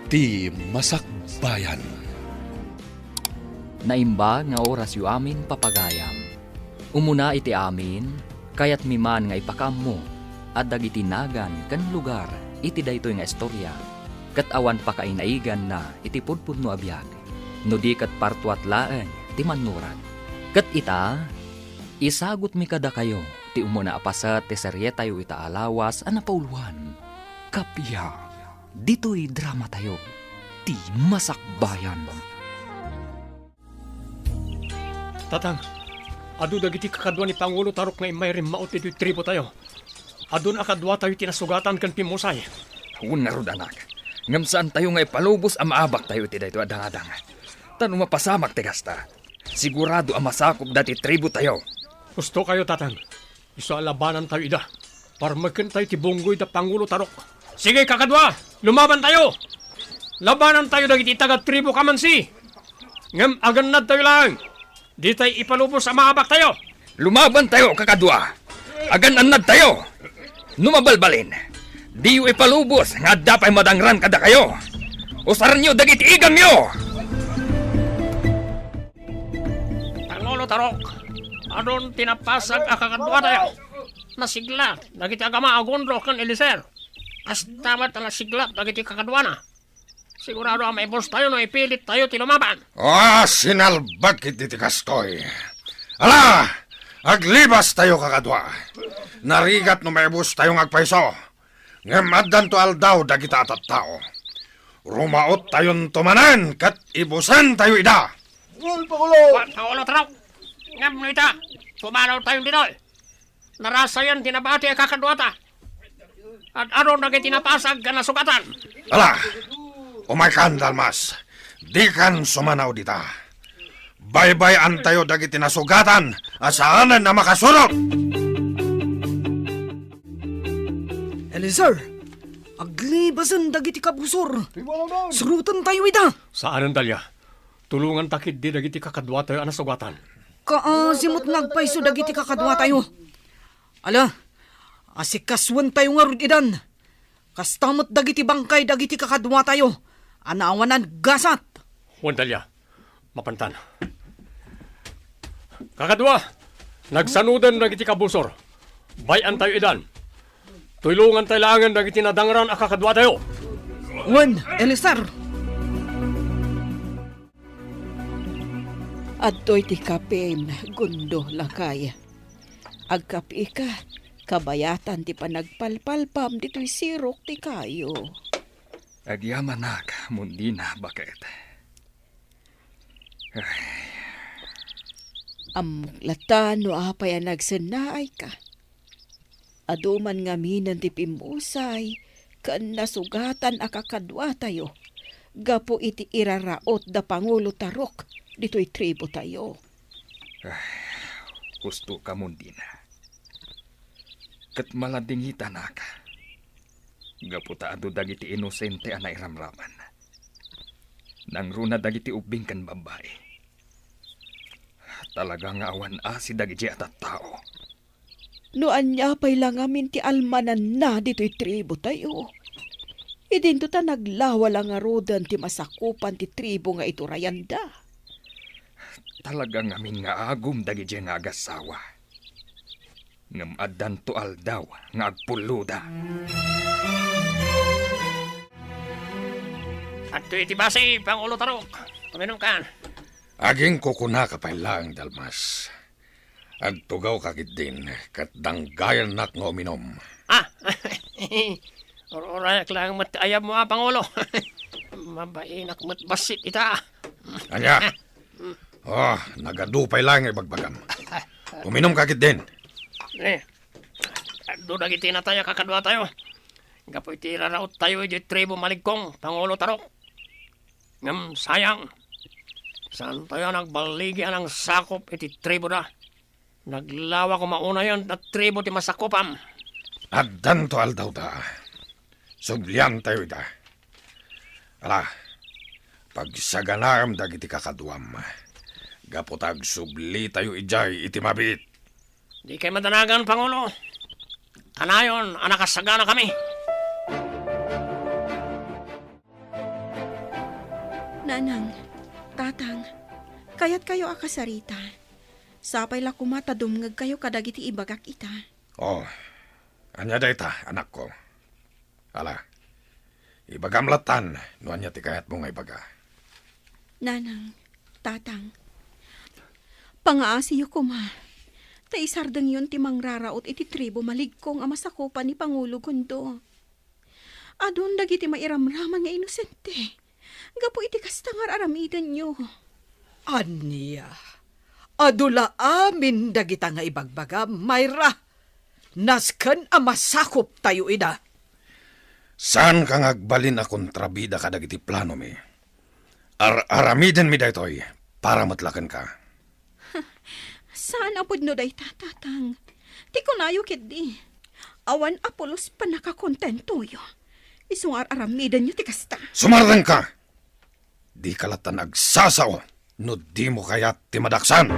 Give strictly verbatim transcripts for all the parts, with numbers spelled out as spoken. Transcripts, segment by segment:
Ti Masakbayan. Naimbag nga orasyo amin, papagayam. Umuna iti amin, kayatmi man nga ipakaammo a dagiti nagan ken lugar iti daytoy nga istorya ket awan pakainaiganna iti pudpudno a biag, no di ket partuat laeng ti mannurag. Ket ita, isagutmi kadakayo ti umuna a paset ti serietayo ita a lawas a napauluan, Kappia. Ditoy dramatayo, Ti Masakbayan. Tatang, adu dagiti kakadua ni Pangulo Tarok nga immay rimmaot iti tribotayo. Adun a kaduatayo ti nasugatan ken pimmusay. Wen ngarud, anak, ngem saantayo nga ipalubos a maabaktayo iti daytoy a dangadang. Ta no mapasamak ti kasta, sigurado a masakopda ti tribotayo. Husto kayo, Tatang. Isu a labanantayo ida. Parmekentayo ti bunggoy da Pangulo Tarok. Sige, kakadua! Lumabantayo! Labanantayo dagiti taga-tribu Kamansi! Ngem agannadtayo laeng! Ditay ipalubos a maabaktayo! Lumabantayo, kakadua! Agannadtayo! No mabalbalin, diyo ipalubos nga adda pay madangran kadakayo! Usarenyo dagiti igamyo! Pangulo Tarok, adun ti napasag a kakaduatayo. Nasiglat dagiti agama a Gondo ken Eliser. Kasta met a nasiglat dagiti kakaduana. Sigurado a maibustayo no ipilittayo ti lumaban. Ah, sinalbag iti ti kastoy. Ala, aglibastayo, kakadua. Narigat no maibustayo nga agpayso. Ngem addanto aldaw dagita a tattao. Rumaottayonto manen ket ibusentayo ida. Gol, Pangulo! Wa-, Pangulo Tarok! Ngem no ita, pumanawtayon ditoy. Narasayan ti nabati a kakaduata. Ad-aro dagiti napasag a nasugatan. Ala, umaykan, Dalmas. Dikan sumanaw dita. Baybay-antayo dagiti nasugatan a saanen a makasurot. Eliezer, aglibasen dagiti kabusor. Surotantayo ida. Saanen, Dalia. Tulonganta ketdi dagiti kakaduatayo a nasugatan. Kaasi met nga agpayso dagiti kakaduatayo. Ala, asikasuentayo ngarud idan. Kasta met dagiti bangkay dagiti kakaduatayo a naawanan gasat. Wen, Dalia, mapantan. Kakadua, nagsanoden dagiti kabusor. Bay-antayo idan. Tulongantayo laengen dagiti nadangran a kakaduatayo. Wen, Eliezer. Adtoy ti kapim, Gondo, lakay. Agkapika, kabayatan ti panagpalpalpam ditoy sirok ti kayo. Agyamanak, Mundina, baket. Ay. Ammok latta no apay a nagsennaayka. Adu man ngaminen ti pimmusay ken nasugatan a kakaduatayo gapu iti iraraot da Pangulo Tarok ditoy tribotayo. Ay, husto ka, Mundina. Ket maladingitanak. Gapu ta adu dagiti inosente a nairamraman. Nangruna dagiti ubbing ken babbai. Talaga nga awan asi dagiti a tattao. No ania pay la ngamin ti almananna ditoy tribotayo, idinto ta naglawa la ngaruden ti masakupan ti tribo nga iturayanda. Talaga ngamin nga agum dagiti nga agasawa. Ngem addanto aldaw nga agpulloda. Adtoy iti basi, Pangulo Tarok. Uminumkan. Agingkukunaka pay laeng, Dalmas. Agtugawka ketdin, ket danggayannak nga uminum. Ah! Ur-urayak laeng met ti ayabmo a, Pangulo. Mabainak met bassit ita. Ania? Oh, nagadu pay laeng nga ibagbagam. Uminumka ketdin. Eh, adu dagiti natay a kakaduatayo. Gapu iti iraraottayo idiay tribo Maligkong, Pangulo Tarok. Ngem sayang, saantayo a nagballigi a nangsakop iti triboda. Naglawa koma unayen ta tribo ti masakupam. Addanto aldawda. Subliantayo ida. Ala, pagsaganaem dagiti kakaduam. Gapu ta agsublitayo idiay iti mabiit. Dikay madanagan, Pangulo. Kanayon a nakasaganakami. Nanang, Tatang, kayatkayo a kasarita. Sapay la koma ta dumngegkayo kadagiti ibagak ita. Oh, ania dayta, anakko? Ala, ibagam lattan no ania ti kayatmo nga ibaga. Nanang, Tatang, pangaasiyo koma, ta isardengyon ti mangraraot iti tribu Maligkong a masakupan ni Pangulo Gondo. Adun dagiti mairamraman nga inosente. Gapu iti kasta nga ar-aramidenyo. Ania? Adu la amin dagita nga ibagbagam, Myra. Nasken a masakuptayo ida. Saanka nga agbalin a kontrabida kadagiti planomi. Ar-aramidenmi daytoy para met la kenka. Saan a pudno dayta, Tatang. Ti kunayo ketdi, awan a pulos pannakakontentoyo. Isu nga ar-aramidenyo ti kasta. Sumardengka! Dika lattan agsasao no dimo kayat ti madaksan.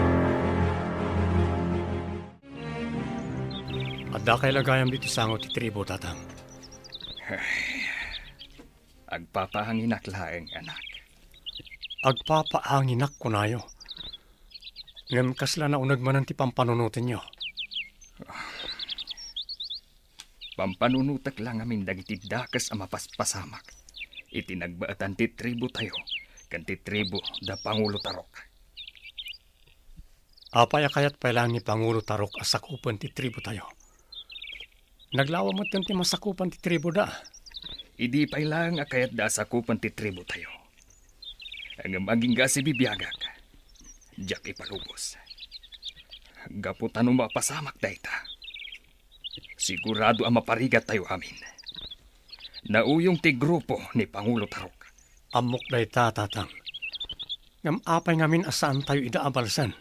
Addakay la gayam ditoy sango ti tribo, Tatang. Agpapaanginak laeng, anak. Agpapaanginak, kunayo. Ngem kasla nauneg manen ti pampanunotenyo. Pampanunotek la ngamin dagiti dakes a mapaspasamak iti nagbaetan ti tribotayo ken ti tribo da Pangulo Tarok. Apay a kayat pay laeng ni Pangulo Tarok a sakupen ti tribotayo? Naglawa metten ti masakupan ti triboda. Idi pay laeng a kayatda a sakupen ti tribotayo, ngem agingga a sibibiagak, diak ipalubos. Gapu ta no mapasamak dayta, sigurado a maparigattayo amin. Nauyong ti grupo ni Pangulo Tarok. Ammok dayta, Tatang. Ngem apay ngamin a saantayo ida a balsen?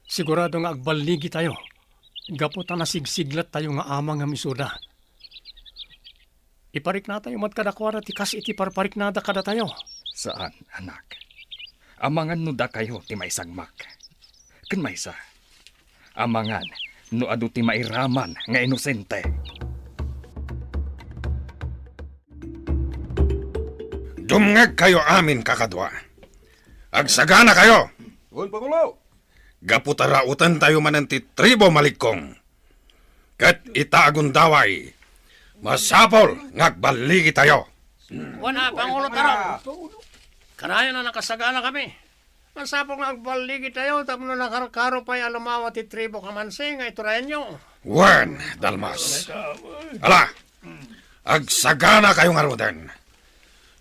Sigurado nga agballigitayo, gapu ta nasigsiglattayo nga ama ngem isuda. Ipariknatayo met kadakuada ti kas iti parpariknada kadatayo. Saan, anak. Amangan no dakayo ti maisagmak. Ken maysa, amangan no adu ti mairaman nga inosente. Dumngegkayo amin, kakadua. Agsaganakayo! Wen, Pangulo! Gapu ta rautentayo manen ti tribo Maligkong. Ket ita a gundaway, masapul nga agballigitayo. Wen a, Pangulo Tarok. Kanayon a nakasaganakami. Masapul nga agballigitayo tapno nakarkaro pay a lumawa ti tribo Kamansi nga iturayanyo. Wen, Dalmas. Ala, agsaganakayo ngaruden.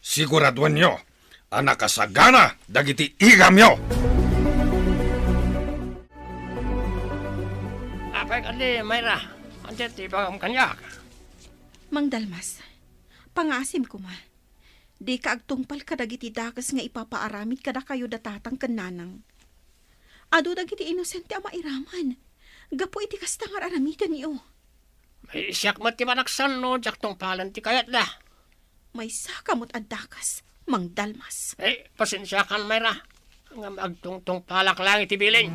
Siguraduenyo a nakasagana dagiti igamyo. Apay kadi, Myra? Ania ti ibagam kaniak? Mang Dalmas, pangaasim koma. Dika agtungpal kadagiti dakes nga ipapaaramid kadakayo da tatang ken nanang. Adu dagiti inosente a mairaman gapu iti kasta nga ar-aramidenyo. Ay, siak met ti manaksan no diak tungpalen ti kayatda. Maysaka met a dakes, Mang Dalmas. Eh, pasensiakan, Myra. Ngem agtungtungpalak laeng iti bilin.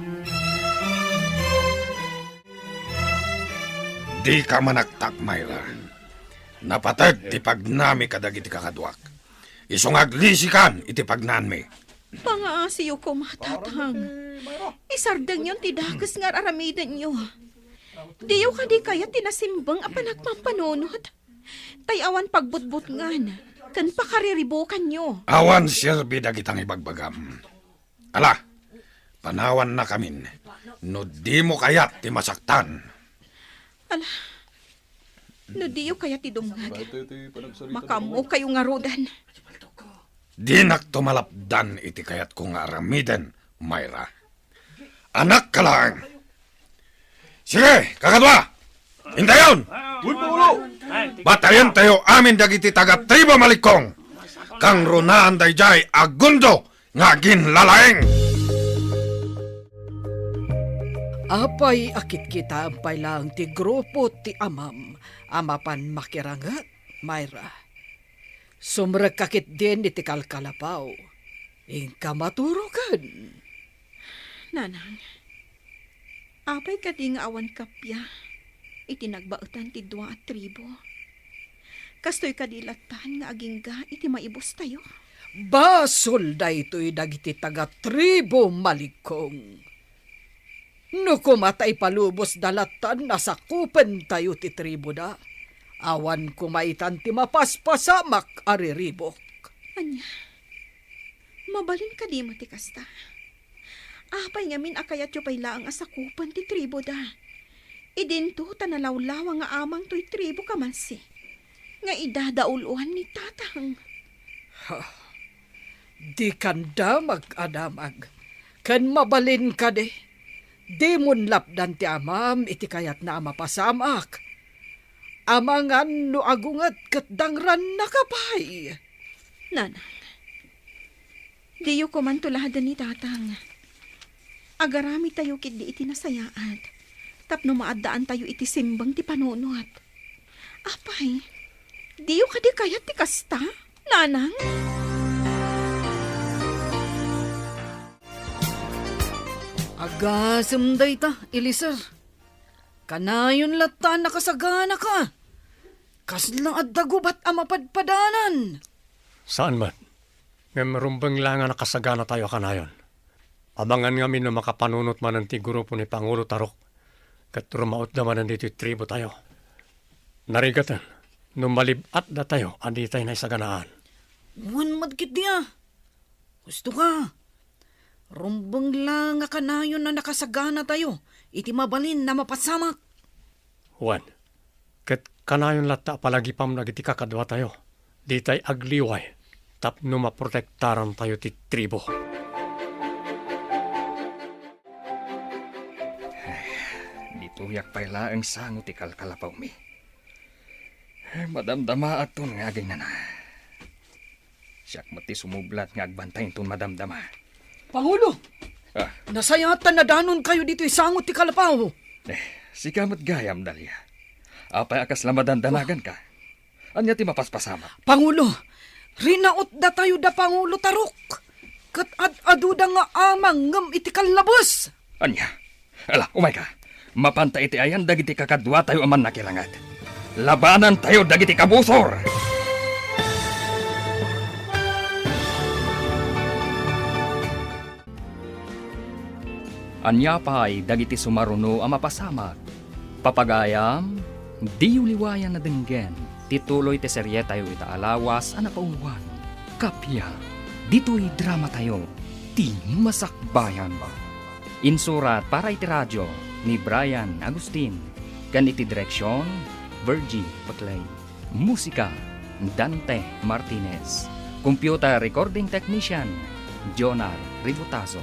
Dika manaktak, Myra. Napateg ti pagnami kadagiti kakaduak. Isu nga aglisikan iti pagnaanmi. Pangaasiyo koma, Tatang. Isardengyon ti dakes nga ar-aramidenyo. Diyo kadi kayat ti nasimbeng a panagpampanunot? Tay awan pagbutbutngan ken pakariribukanyo. Awan serbi dagita nga ibagbagam. Ala, panawannakamin no dimo kayat ti masaktan. Ala, no diyo kayat ti dumngeg, makaammokayo ngaruden. Dinakto malapdan iti kayatko nga aramiden, Myra. Anakka laeng. Sige, kakadua! Intayon! Wen, Pangulo! Batayentayo amin dagiti taga-tribo Malikong. Kangrunaan daydiay a gundo nga aginlalaing. Apay a kitkitaem pay laeng ti grupo ti amam a mapan makiranget, Myra? Sumrekka ketdin iti kalkalapaw. Inka maturoken. Nanang, apay kadi nga awan kappia iti nagbaetan ti dua a tribo? Kastoy kadi lattan nga agingga iti maibustayo? Basol daytoy dagiti taga-tribu Maligkong. No koma ta ipalubosda lattan a sakupentayo ti tribuda, awan koma itan ti mapaspasamak a riribuk. Ania? Mabalin kadi met ti kasta? Apay ngamin a kayatyo pay laeng a sakupen ti tribuda? Idinto ta nalawlawa nga amang toy tribu Kamansi nga idadauluan ni Tatang. Ha, dikanda mag-adamag. Ken mabalin kadi, dimon lapdan ti amam iti kayatna a mapasamak. Amangan no agunget ket dangrannaka pay. Nanang, diyo koman tuladen ni Tatang. Agaramidtayo ketdi iti nasayaat tapno maaddaantayo iti simbeng ti panunot. Apay, diyo kadi kayat ti kasta, Nanang? Agasem dayta, Eliezer. Kanayon latta a nakasaganaka. Kasla adda gubat a mapadpadanan. Saan met. Ngem rumbeng la nga nakasaganatayo a kanayon. Amangan ngamin no makapanunot manen ti grupo ni Pangulo Tarok ket rumautda manen ditoy tributayo. Narigaten no malib-atdatayo a ditay naisaganaan. Wen met ketdi a. Husto ka. Rumbeng la nga kanayon a nakasaganatayo iti mabalin a mapasamak. Wen, ket kanayon latta a palagipam dagiti kakaduatayo, ditay agliway tapno maprotektarantayo ti tribu. Ditoyak pay laeng sango ti kalkalapawmi. Madamdamaakton nga agaynana. Siak met ti sumublat nga agbantay inton madamdama. Pangulo! Ah. Nasayaat ta nadanonkayo ditoy sango ti kalapaw. Eh, sika met gayam, Dalia. Apay a kasla madandanaganka? Ania ti mapaspasamak? Pangulo, rinautdatayo da Pangulo Tarok. Ket ad-aduda nga amang ngem iti kallabes. Ania? Ala, umayka. Mapanta iti ayan dagiti kakaduatayo a mannakilanget. Labanantayo dagiti kabusor! Ania pay dagiti sumaruno a mapasamak? Papagayam, diyo liwayan a denggen ti tuloy ti serietayo ita a lawas a napauloan. Kappia, ditoy dramatayo, ti Masakbayan. Insurat para iti radio ni Brian Agustin, ken iti direksion, Virgie Peclay. Musika, Dante Martinez. Computer recording technician, Jonar Ributazo.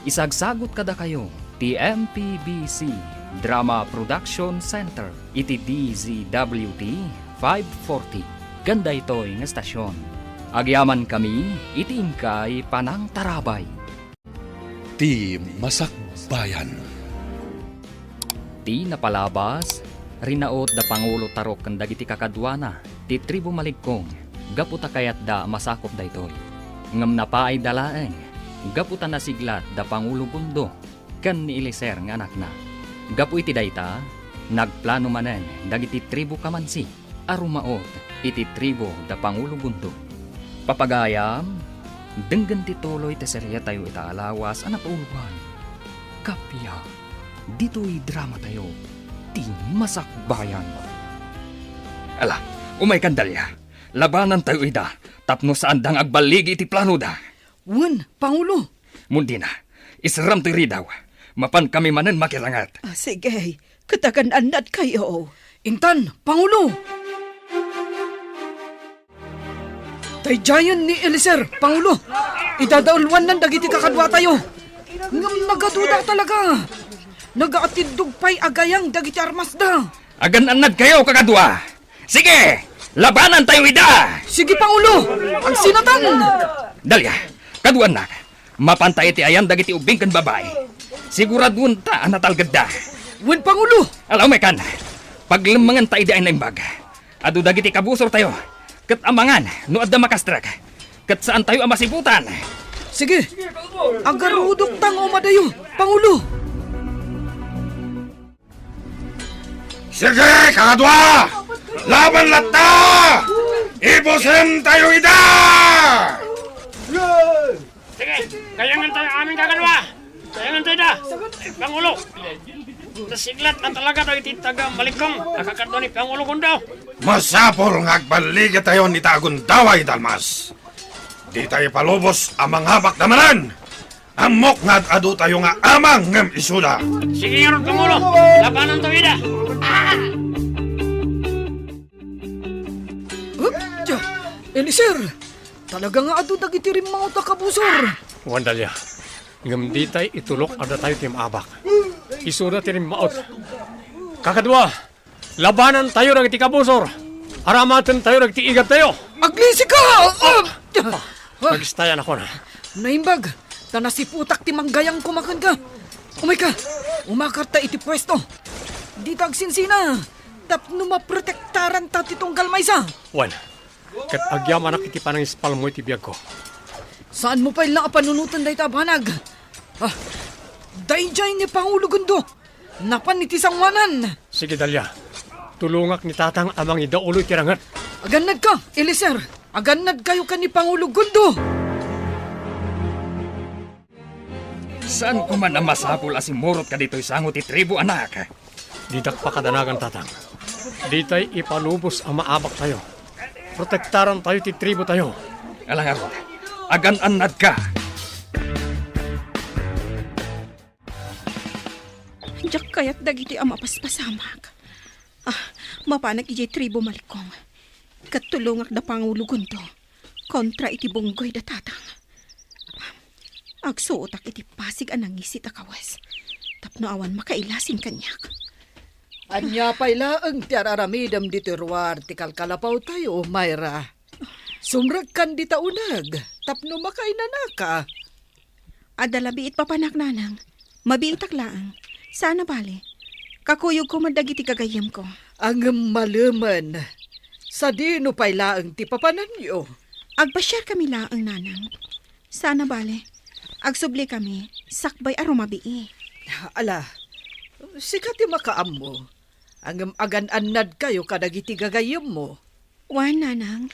Isagsagut kadakayo ti M P B C Drama Production Center iti D Z W T five forty ken daytoy nga estasion. Agyamankami iti inkay panangtarabay. Ti Masakbayan. Ti napalabas, rinaut da Pangulo Tarok ken dagiti kakaduana ti tribu Maligkong gapu ta kayatda a masakup daytoy. Ngem napaayda laeng gapu ta nasiglat da Pangulo Gundo ken ni Eliezer nga anakna. Gapu iti dayta, nagplano manen dagiti tribu Kamansi a rumaut iti tribu da Pangulo Gundo. Papagayam, denggen ti tuloy ti serietayo ita a lawas a napauloan. Kappia, ditoy dramatayo, ti Masakbayan. Ala, umaykan, Dalia. Labanantayo ida tapno saanda nga agballigi iti planoda. Wen, Pangulo. Mundina, isram toy ridaw. Mapankami manen makilanget. Ah, sige, ket agan-annadkayo. Intan, Pangulo! Daydiayen ni Eliezer, Pangulo. Idadauluannan dagiti kakaduatayo. Ngem nagaduda talaga. Nagaatiddog pay a gayang dagiti armasda. Agan-annadkayo, kakadua. Sige, labanantayo ida! Sige, Pangulo! Agsinatan! Dalia, kaduanna, mapanta iti ayan dagiti ubbing ken babai. Siguraduenta a natalgedda. Wen, Pangulo! Ala, umaykan. Paglemmengenta idi ay naimbag. Adu dagiti kabusortayo, ket amangan no adda makastrek, ket saantayo a masibutan. Sige, agarudokta nga umadayo, Pangulo! Sige, kakadua! Laban latta! Ibusentayo ida! Kayangan tayo amin kakadua. Kayangan tayo da. Pangulo. Nasiglat na talaga tayo iti taga Malikong. Nakakadua ni Pangulo Gundo. Masapul nga agballigatayon ita a gundaway, Dalmas. Dita ipalubos a mangabak da manen. Ammok nga ad-adu tayo nga amang ngem isuda. Sige ngarud, Pangulo. Labanan tayo ida. Hup! Eliezer! Talaga nga adu dagiti rimmaut a kabusor. Wen, Dalia. Ngem ditay itulok a datayo ti maabak. Isuda ti rimmaut. Kakadua, labanan tayo dagiti kabusor. Aramaten tayo dagiti igab tayo. Aglisika! Ah! Nagistayannakon. Naimbag, ta nasiputak ti manggayangko makenka. Umayka, umakarta iti puesto. Dita agsinsina, tapno maprotektaranta ti tunggal maysa. Wen, ket agyamanak iti panangispalmo iti biagko. Saanmo pay la a panunoten dayta a banag. Ah, daydiay ni Pangulo Gundo. Napan iti sangoanan. Sige, Dalia. Tulongak ni Tatang a mangidaulo iti ranget. Agannadka, Eliezer. Agannadkayo ken ni Pangulo Gundo. Saan ko man a masapul a simurot ka ditoy sango ti tribu, anak. Didak pakadanagan, Tatang. Ditay ipalubos a maabak tayo. Protektaran tayo ti tribu tayo. Ala ngarud, agan-annad ka. Diak kayat dagiti a mapaspasamak. Ah, mapanak idiay tribu Malikong. Ket tulongak da Pangulo Gundo kontra iti bunggoy da Tatang. Agsuotak iti pasig a nangisit a kawes tapno awan makailasin kaniak. Ania pay laeng ti ar-aramidem ditoy ruar ti kalkalapaw tayo, Myra? Sumrekkan dita uneg tapno makainanaka. Adda la biit papanak, nanang. Mabiitak laeng. Saan a bale. Kakuyogko met dagiti gagayyemko. Ngem malemen, sadino pay laeng ti papananyo? Agpasiarkami laeng, nanang. Saan a bale. Agsublikami, sakbay a rumabii. Ala, sika ti makaammo. Ngem agan-annadkayo kadagiti gagayyemmo. Wen, nanang.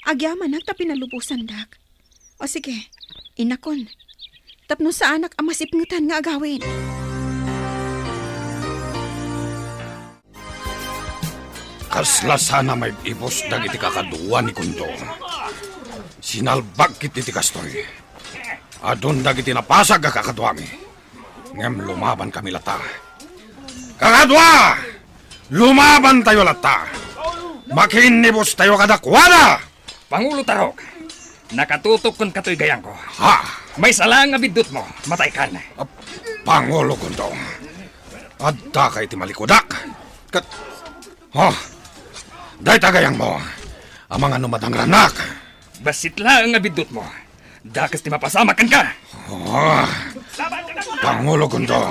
Agyamanak ta pinalubosandak. O sige, innakon. Tapno saanak a masipngetan nga agawid. Kasla saan a maib-ibus dagiti kakadua ni Gundo. Sinalbag ket iti kastoy. Adun dagiti napasag a kakaduami. Ngem lumabankami latta. Kakadua! Lumabantayo latta! Makiinnibustayo kadakuada! Pangulo Tarok, nakatutok ken katoy gayangko. Ha? Maysa laeng a biddutmo, mataykan. Ah, Pangulo Gundo, addaka iti malikudak. Ket, ha? Dayta gayangmo, amangan no madangrannak. Bassit laeng a biddutmo. Dakes ti mapasamak kenka. Ah, Pangulo Gundo,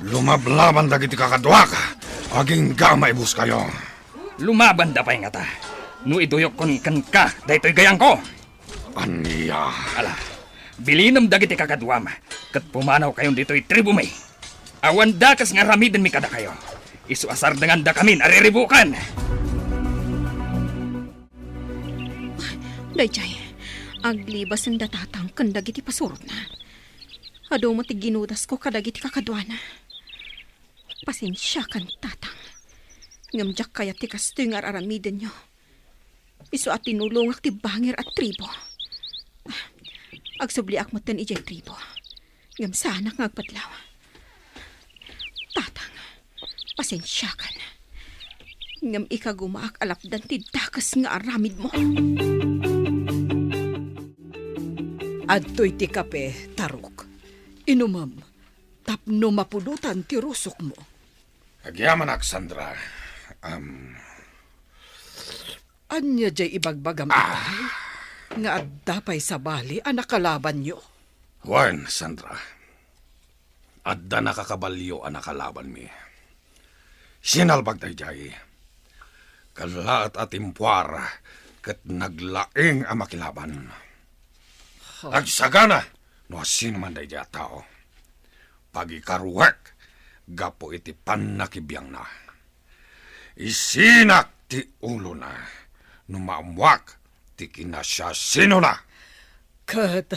lumablaban dagiti kakaduak, agingga maibuskayo. Lumabanda pay ngata, no iduyokkon kenka daytoy gayangko. Ania? Ala, bilinem dagiti kakaduam, ket pumanawkayon ditoy tribumi. Awan dakes nga aramidenmi kadakayo. Isu a sardengandakamin a riribukan. Daydiay, aglibasen da Tatang ken dagiti pasurotna. Adu met ti ginudasko kadagiti kakaduana. Pasensiakan, Tatang. Ngem diak kayat ti kastoy nga ar-aramidenyo. Isu a tinulongak ti bangir a tribo. Agsubliak metten idiay tribo. Ngem saanak nga agpatlaw. Tatang, pasensiakan. Ngem ikagumaak a lapdan ti dakes nga aramidmo. Adtoy ti kape, Tarok. Inumem tapno mapudotan ti rusokmo. Agyamanak, Sandra. Am, Ania diay ibagbagam itay? Nga adda pay sabali a nakalabanyo? Wen, Sandra. Adda nakakabalio a nakalabanmi. Sinalbag daydiay. Kallaat a timpuar ket naglaing a makilaban. Agsagana no asinoman daydiay a tao. Pagikaruek gapu iti pannakibiangna. Isinak ti ulona no maammoak ti kinasiasinona. Ket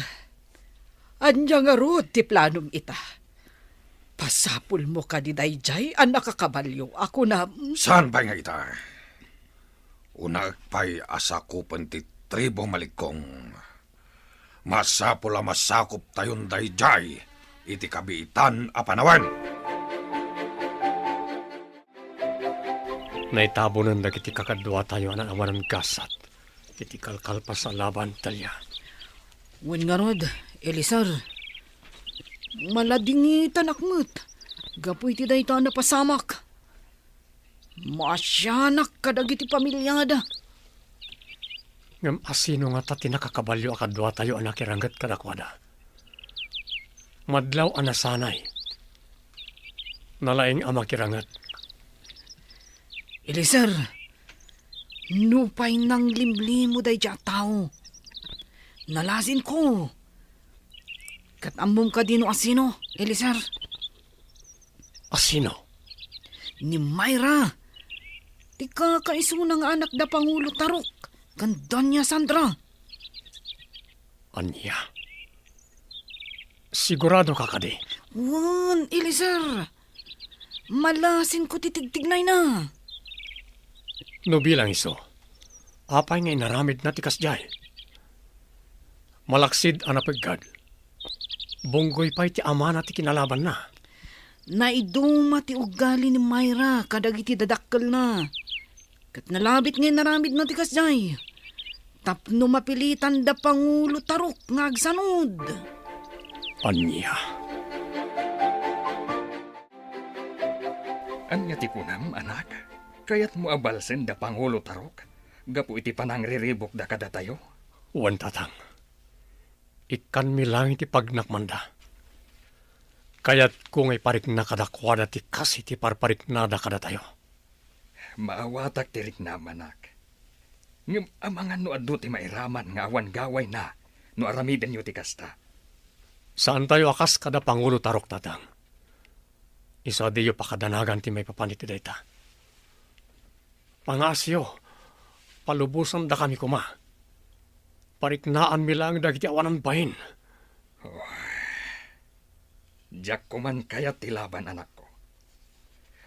Ania ngarud ti planom ita? Pasapulmo kadi daydiay a nakakabalio a kunam? Saan pay nga ita? Unaek pay a sakupen ti tribu Malikong. Masapul a masakuptayon daydiay iti kabiitan a panawen. Naitabonen dagiti kakaduatayo a naawanan gasat iti kalkalpas a laban, Dalia. Wen ngarud, Eliezer, maladingitanak met gapu iti dayta a napasamak. Maasianak kadagiti pamiliada. Ngem asino ngata ti nakakabalio a kaduatayo a nakiranget kadakuada? Madlaw a nasanay, nalaing a makiranget. Eliezer, nupay nanglimlimo daydiay a tao, nalasinko. Ket ammom kadi no asino, Eliezer? Asino? Ni Myra, ti kakaisuna nga anak da Pangulo Tarok ken Doña Sandra. Ania? Sigurado ka kadi? Wen, Eliezer. Malasinko ti tigtignayna. No bilang isu, apay nga inaramidna ti kasdiay? Malaksid a napeggad, bunggoy pay ti amana ti kinalabanna. Naiduma ti ugali ni Myra kadagiti dadakkelna. Ket nalabit nga inaramidna ti kasdiay tapno mapilitan da Pangulo Tarok nga agsanud. Ania? Ania ti kunam, anak? Kayatmo a balsen da Pangulo Tarok gapu iti panangriribukda kadatayo? Wen, tatang. Ikkanmi laeng ti pagnak manda. Kayatko nga iparikna kadakuada ti kas iti parpariknada kadatayo. Maawatak ti riknam, anak. Ngem amangan no adu ti mairaman nga awan gawayna no aramidenyo ti kasta. Saantayo a kas kada Pangulo Tarok, tatang. Isu a diyo pakadanagan ti maipapan iti dayta. Pangaasiyo, palubosandakami koma. Pariknaanmi laeng dagiti awanan bain. Oh. Diak koman kayat ti laban, anakko.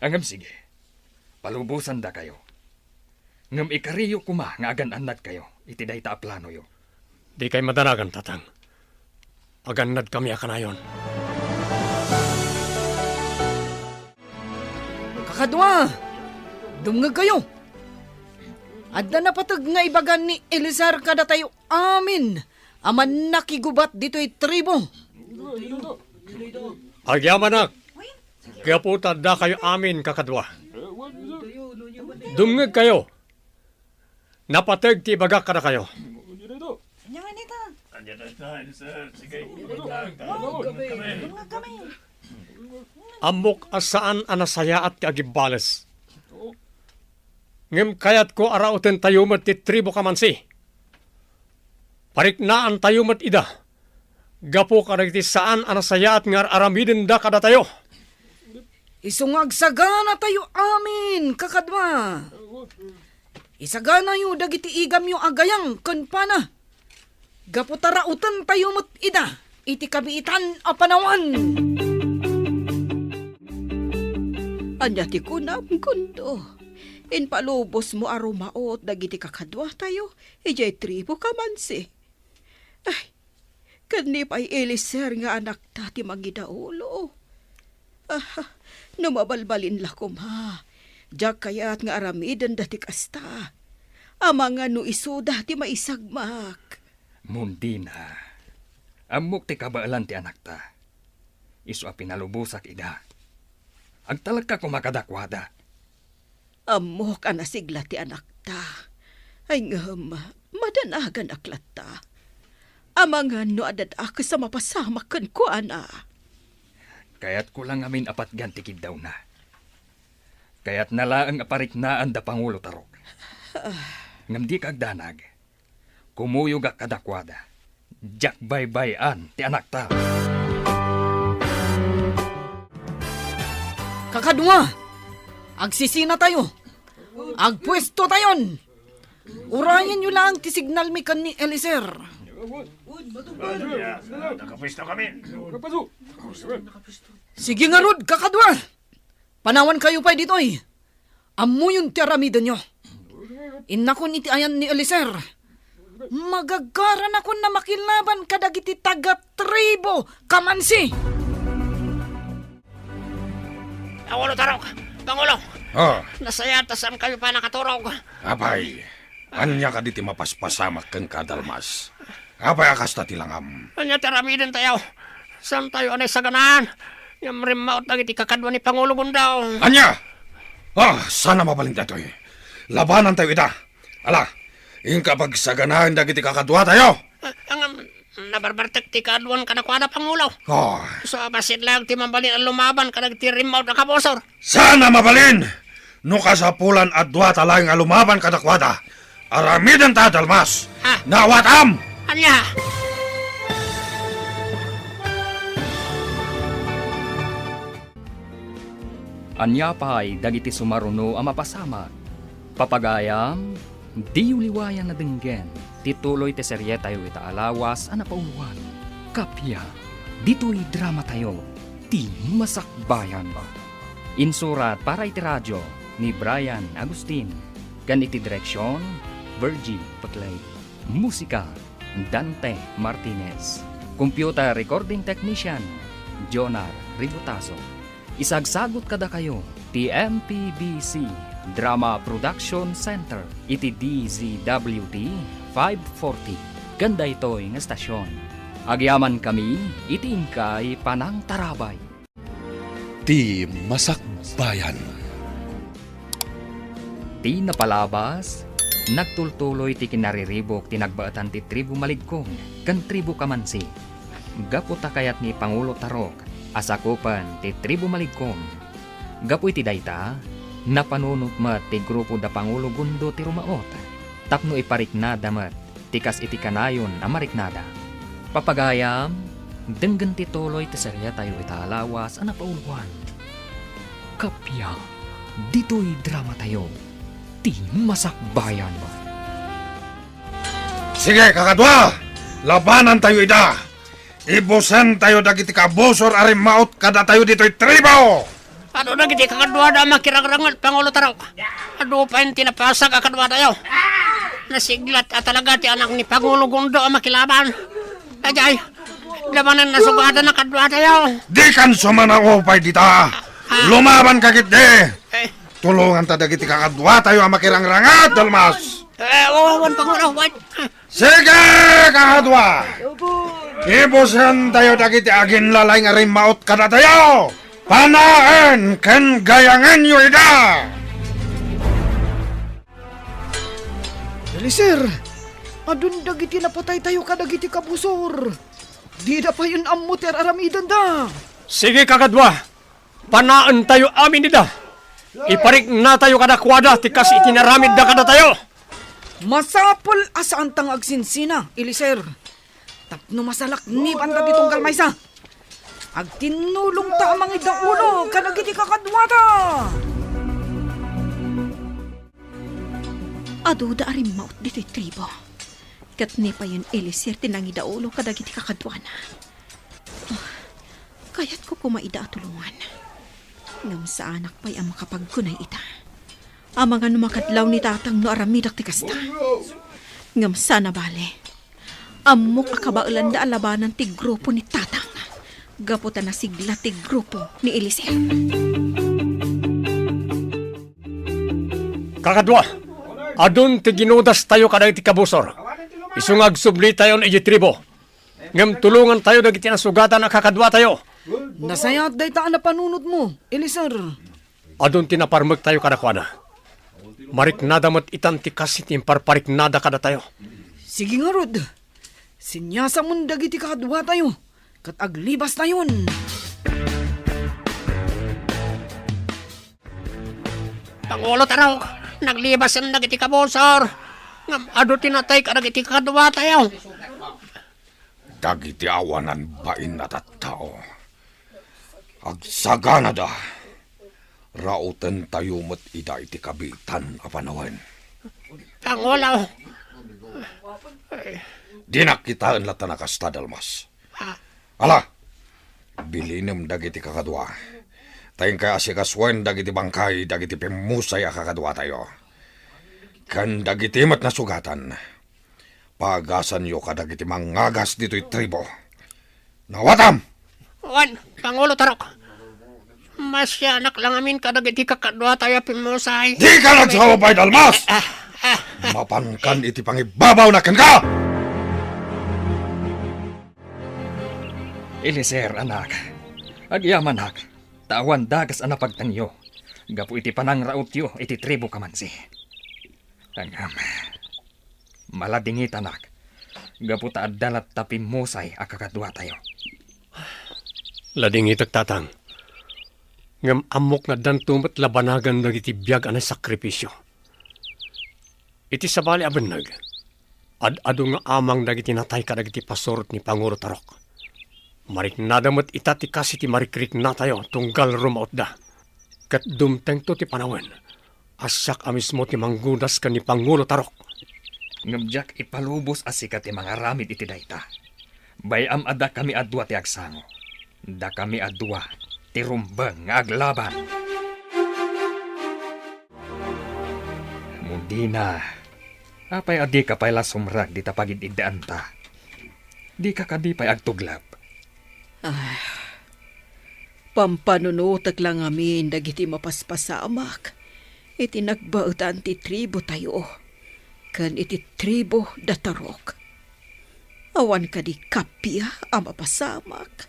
Ngem sige, palubosandakayo. Ngem ikariyo koma nga agan-annadkayo iti dayta a planoyo. Dikay madanagan, tatang. Agannadkami a kanayon. Kakadua, dumngegkayo. Adda napateg nga ibaga ni Eliezer kadatayo amin a mannakigubat ditoy tribu. Agyamanak, gapu ta addakayo amin kakadua. Dumngegkayo. Napateg ti ibagak kadakayo. Ania nga nita? Ania nga nita? Sige. Wow, dumngeg kami. Ammok a saan a nasayaat ti agibbales. Ngem kayatko a rautentayo met ti tribu Kamansi. Pariknaantayo met ida. Gapu kadagiti saan a nasayaat nga ar-aramidenda kadatayo. Isu nga agsaganatayo amin, kakadua. Isaganayo dagiti igamyo a gayam ken pana. Gapu ta rautentayo met ida iti kabiitan a panawen. Ania ti kunam, Gundo? Impalubosmo a rumaut dagiti kakaduatayo idiay tribu Kamansi. Ay, ken ni pay Eliezer nga anakta ti mangidaulo. Ah, no mabalbalin la koma, diak kayat nga aramidenda ti kasta. Amangan no isuda ti maisagmak. Mundina, ammok ti kabaelan ti anakta. Isu a pinalubosak ida. Agtalekka koma kadakuada. Ammok a nasigla ti anakta. Ay ngem, madanaganak latta. Amangan no adda dakes a mapasamak kenkuana. Kayatko la ngamin a patgan ti kiddawna. Kayatna laeng a pariknaan da Pangulo Tarok. Ngem dika agdanag. Kumuyogak kadakuada. Diak baybay-an ti anakta. Kakadua, agsisinatayo. Agpuestotayon. Urayenyo laeng ti signalmi ken ni Eliezer. Nakapuesto kami. Sige ngarud, kakadua! Panawankayo pay ditoy. Ammoyon ti aramidenyo. Innakon iti ayan ni Eliezer. Magagaranakon a makilaban kadagiti taga-tribu Kamansi. Pangulo Tarok! Pangulo! Ah. Nasayaat ta saankayo pay nakaturog. Apay, ania kadi ti mapaspasamak kenka, Dalmas? Apay a kasta ti langam? Ania ti aramidentayo? Saantayo a naisaganaan? Ngem rimmaot dagiti kakadua ni Pangulo Gundo. Ania? Ah, saan a mabalin daytoy. Labanantayo ida. Ala, inka pagsaganaen dagiti kakaduatayo. Ah, ngem, nabarbartek ti kaaduan kadakuada, Pangulo. Ah. Isu a bassit laeng ti mabalin a lumaban kadagiti rimmaot a kabusor. Saan a mabalin? No kasapulan a duata laeng a lumaban kadakuada, aramidenta, Dalmas. Ah. Naawatam! Ania? Ania pay dagiti sumaruno a mapasamak? Papagayam, diyo liwayan a denggen ti tuloy ti serietayo ita a lawas a napauloan. Kappia, ditoy dramatayo, Ti Masakbayan. Insurat para iti radio ni Brian Agustin, ken iti direksion, Virgie Paclay. Musika, Dante Martinez. Computer recording technician, Jonar Ributazo. Isagsagut kadakayo ti M P B C Drama Production Center iti D Z W T five forty ken daytoy nga estasion. Agyamankami iti inkay panangtarabay. Ti Masakbayan. Ti napalabas, nagtultuloy ti kinariribuk ti nagbaetan ti tribu Maligkong ken tribu Kamansi. Gapu ta kayat ni Pangulo Tarok a sakupen ti tribu Maligkong. Gapu iti dayta, napanunot met ti grupo da Pangulo Gundo ti rumaot tapno ipariknada met ti kas iti kanayon a mariknada. Papagayam, denggen ti tuloy ti serietayo ita a lawas a napauloan. Kappia, ditoy dramatayo, Ti Masakbayan. Sige, kakadua! Labanantayo ida! Ibusentayo dagiti kabusor a rimmaot kadatayo ditoy tribo! Adu dagiti kakaduada a makirangranget, Pangulo Tarok. Adu pay ti napasag a kaduatayo. Nasiglat a talaga ti anak ni Pangulo Gundo a makilaban. Ajay, labanan a sugatan a kaduatayo. Dikan sumanaupay dita. Ah. Lumabanka ketdi. Eh. Tulonganta dagiti kakaduatayo a makirangranget, Dalmas. Eh, oo, wen, Pangulo, wen. Sige, kakadua! Ibusentayo dagiti aginlalaing a rimmaot kadatayo! Panaen ken gayangenyo ida! Eliezer, adun dagiti napataytayo kadagiti kabusor. Dida payen ammo ti ar-aramidenda. Sige, kakadua! Panaentayo amin ida. Ipariknatayo kadakuada ti kas iti naramidda kadatayo. Masapul a saanta nga agsinsina, Eliezer, tapno masalaknibanta ti tunggal maysa. Agtinnulongta a mangidaulo kadagiti kakaduata. Aduda a rimmaot ditoy tribo. Ket ni payen Eliezer ti nangidaulo kadagiti kakaduana. Ah, kayatko koma ida a tulongan. Ngem saanak pay a makapagkunay ita. Amangan no makadlaw ni Tatang no aramidek ti kasta. Ngem saan a bale. Ammok a kabaelanda a labanan ti grupo ni Tatang. Gapu ta nasigla ti grupo ni Eliezer. Kakadua, adun ti ginudastayo kadagiti kabusor. Isu nga agsublitayon idiay tribo. Ngem tulongantayo dagiti nasugatan a kakaduatayo. Nasayaat dayta a napanunotmo, Eliezer. Adun ti naparmektayo kadakuada. Mariknada met itan ti kas iti imparpariknada kadatayo. Sige ngarud, siniasamon dagiti kakaduatayo, ket aglibastayon. Pangulo Tarok, naglibasen dagiti kabusor. Ngem adu ti natay kadagiti kakaduatayo. Dagiti awanan bain a tattao, agsaganada, rautentayo met ida iti kabiitan a panawen. Pangulo, Ay, dinak kitaen latta a kasta, Dalmas. Ah. Ala, bilinem dagiti kakadua. Ta inkay asikasuen dagiti bangkay dagiti pimmusay a kakaduatayo. Ken dagiti met nasugatan, paagasanyo kadagiti mangagas ditoy tribo. Nawatam! Wen, Pangulo Tarok. Masianak lang amin kadagiti kakaduatayo a pimmusay. Dika nagsaubay, Dalmas! Ah, ah, ah. Mapankan iti pangibabawna kenka! Eliezer, anak, agyamanak, ta awan dakes a napagtanyo gapu iti panangrautyo iti tribo Kamansi. Ngem, maladingitanak, gapu ta adda latta pimmusay a kakaduatayo. Ladingitek, Tatang. Ngem ammok nga addanto met labanagan dagiti biag a naisakripisio. Iti sabali a benneg, ad-adu nga amang dagiti natay kadagiti pasurot ni Pangulo Tarok. Mariknada met ita ti kas iti marikriknatayo tunggal rumautda. Ket dumtengto ti panawen a siak a mismo ti manggudas ken ni Pangulo Tarok. Ngem diak ipalubos a sika ti mangaramid iti dayta. Bay-am a dakami a dua ti agsango. Dakami a dua ti rumbeng nga aglaban. Mundina, apay a dika pay la sumrek dita pagid-iddaanta? Dika kadi pay agtuglep? Ah, pampanunotek la ngamin dagiti mapaspasamak iti nagbaetan ti tribotayo ken iti tribo da Tarok. Awan kadi kappia a mapasamak?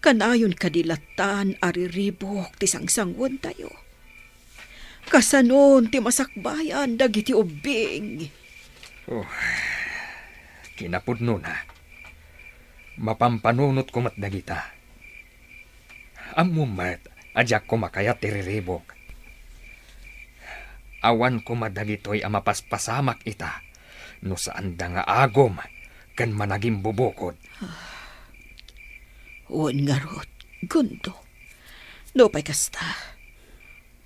Kanayon kadi lattan a riribuk ti sangsanguentayo? Kasanon ti masakbayan dagiti ubbing? Oh, kinapudnona, mapampanunotko met dagita. Ammom met a diak koma kayat ti riribuk. Awan koma dagitoy a mapaspasamak ita no saanda nga agum ken managimbubukod. Wen ngarud, Gundo. Nupay kasta,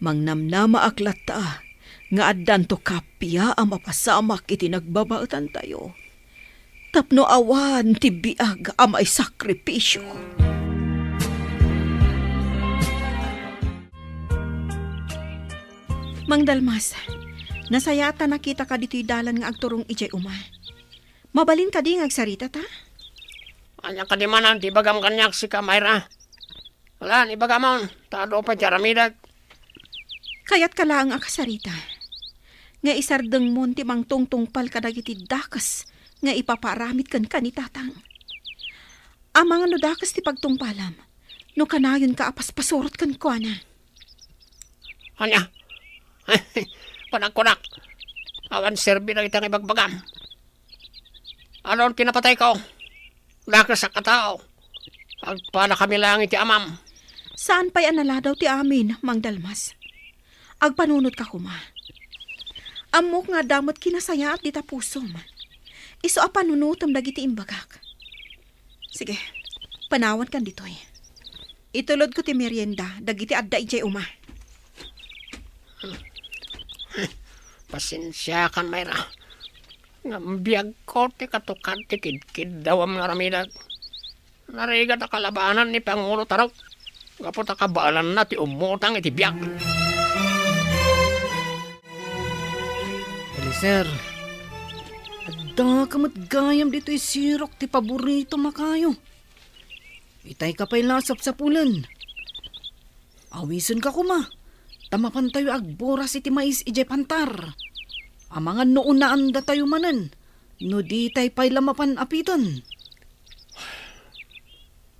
mangnamnamaak latta nga addanto kappia a mapasamak iti nagbabaetantayo tapno awan ti biag a maisakripisio. Mang Dalmas, nasayaat ta nakitaka ditoy dalan nga agturong idiay uma. Mabalin kadi nga agsaritata? Ania kadi manen ti ibagam kaniak, sika, Myra? Ala, ibagamon, ta adu pay ti aramidek. Kayatka laeng a kasarita nga isardengmon ti mangtungtungpal kadagiti dakes nga ipapaaramid kenka ni Tatang. Amangan no dakes ti pagtungpalam no kanayonka a paspasurot kenkuana. Ania? Panagkunak, awan serbi dagita nga ibagbagam. Alon ti napatayko, dakesak a tao. Agpadakami laeng iti amam. Saan pay a naladaw ti amin, Mang Dalmas. Agpanunotka koma. Ammok nga adda met kinasayaat dita pusom. Isu a panunotem dagiti imbagak. Sige, panawankan ditoy. Itulodko ti merienda dagiti adda idiay uma. Pasensiakan, Myra. Ngem biagko ti katukad ti kidkiddawam nga aramidek. Narigat a kalabanan ni Pangulo Tarok gapu ta kabaelanna ti ummutang iti biag. Eliezer, addaka met gayam ditoy sirok ti paboritom a kayo. Itayka pay la a sapsapulen. Awisenka koma, ta mapantayo agburas iti mais idiay pantar. Amangan no unaandatayo manen, no ditay pay la mapan apiten.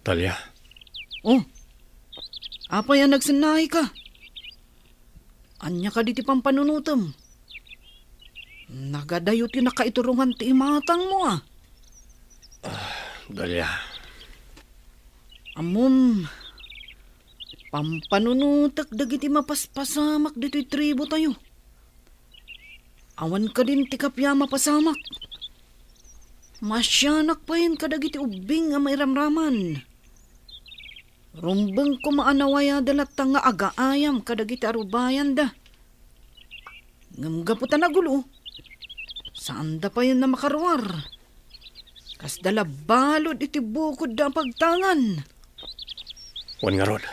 Dalia. Oh, apay a nagsennaayka? Ania kadi ti pampanunotem? Nagadayo ti nakaiturongan ti imatangmo, a. Ah, Dalia. Ammom, pampanunotek dagiti mapaspasamak ditoy tribotayo. Awan kadin ti kappia a mapasamak. Maasianak payen kadagiti ubbing a mairamraman. Rumbeng koma a nawayada latta nga agaayam kadagiti arubayanda. Ngem gapu ta nagulo, Saanda payen a makaruar. Kasda la balud iti bukodda a pagtangan. Wen ngarud.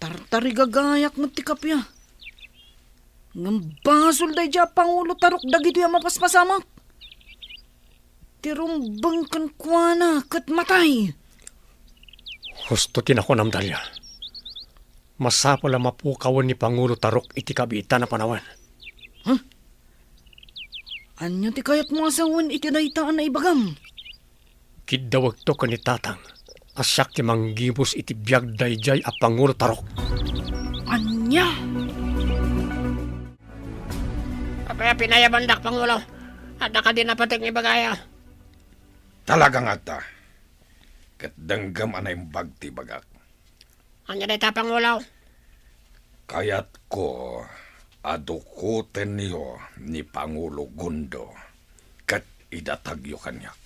Tartarigagayak met ti kappia. Ngem basol daydiay a Pangulo Tarok dagitoy a mapaspasamak. Ti rumbeng kenkuana ket matay. Husto ti nakunam, Dalia. Masapul a mapukawen ni Pangulo Tarok iti kabiitan a panawen. Huh? Ania ti kayatmo a sawen iti dayta a naibagam? Kiddawekto ken ni Tatang a siak ti manggibus iti biag daydiay a Pangulo Tarok. Ania? Apay a pinayabandak, Pangulo? Adda kadi napateg nga ibagaya? Talaga nga adda. Ket denggem a naimbag ti ibagak. Ania dayta, Pangulo? Kayatko a dukotenyo ni Pangulo Gundo ket idatagyo kaniak.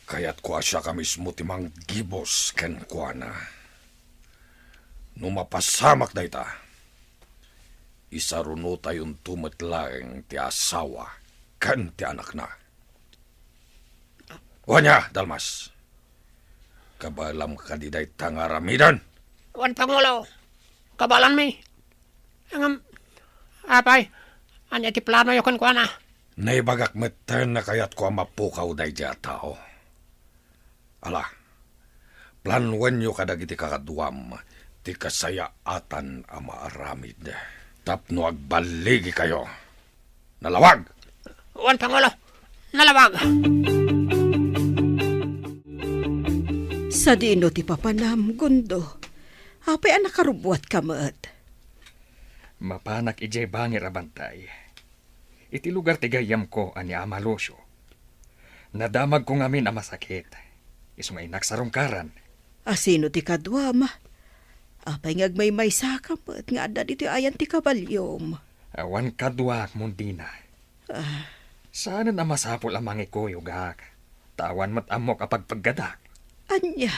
Kayatko a siak a mismo ti manggibus kenkuana. No mapasamak dayta, isarunotayonto met laeng ti asawa ken ti anakna. Wen aya, Dalmas. Kabaelam kadi dayta nga aramiden? Wen, Pangulo. Kabaelanmi. Ngem, apay, ania ti planoyo kenkuana? Naibagak metten a kayatko a mapukaw daydiay a tao. Ala, planuenyo kadagiti kakaduam ti kasayaatan a maaramid tapno agballigikayo. Nalawag! Wen, Pangulo, nalawag! Sadino ti papanam, Gundo? Apay a nakarubbuatka met? Mapanak idiay bangir a bantay. Iti lugar ti gayyemko a ni Ama Lucio. Nadamagko ngamin a masakit. Isu nga innak sarungkaran. A sino ti kaduam? Apay nga agmaymaysaka met nga adda ditoy ayan ti kabaliom? Awan kaduak, Mundina. Ah. Saanen a masapul a mangikuyogak, ta awan met ammok a pagpeggadak. Ania?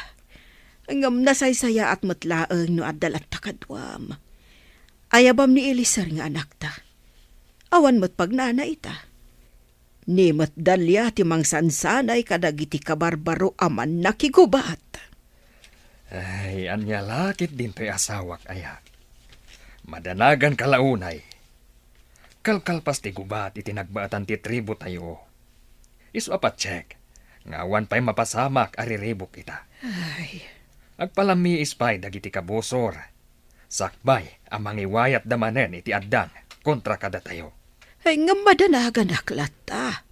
Ngem nasaysayaat met laeng no adda latta kaduam. Ayabam ni Eliezer nga anakta. Awan met pagnana ita. Ni met Dalia ti mangsansanay kadagiti kabarbaro a mannakigubat. Ay, ania la ket dintoy asawak aya? Madanagan ka la unay. Kalkalpas ti gubat iti nagbaetan ti tribu tayo. Isu a patiek nga awan pay mapasamak a riribuk ita. Ay. Agpalamiis pay dagiti kabusor. Sakbay a mangiwayatda manen iti addang kontra kadatayo. Ay, ngem madanaganak latta.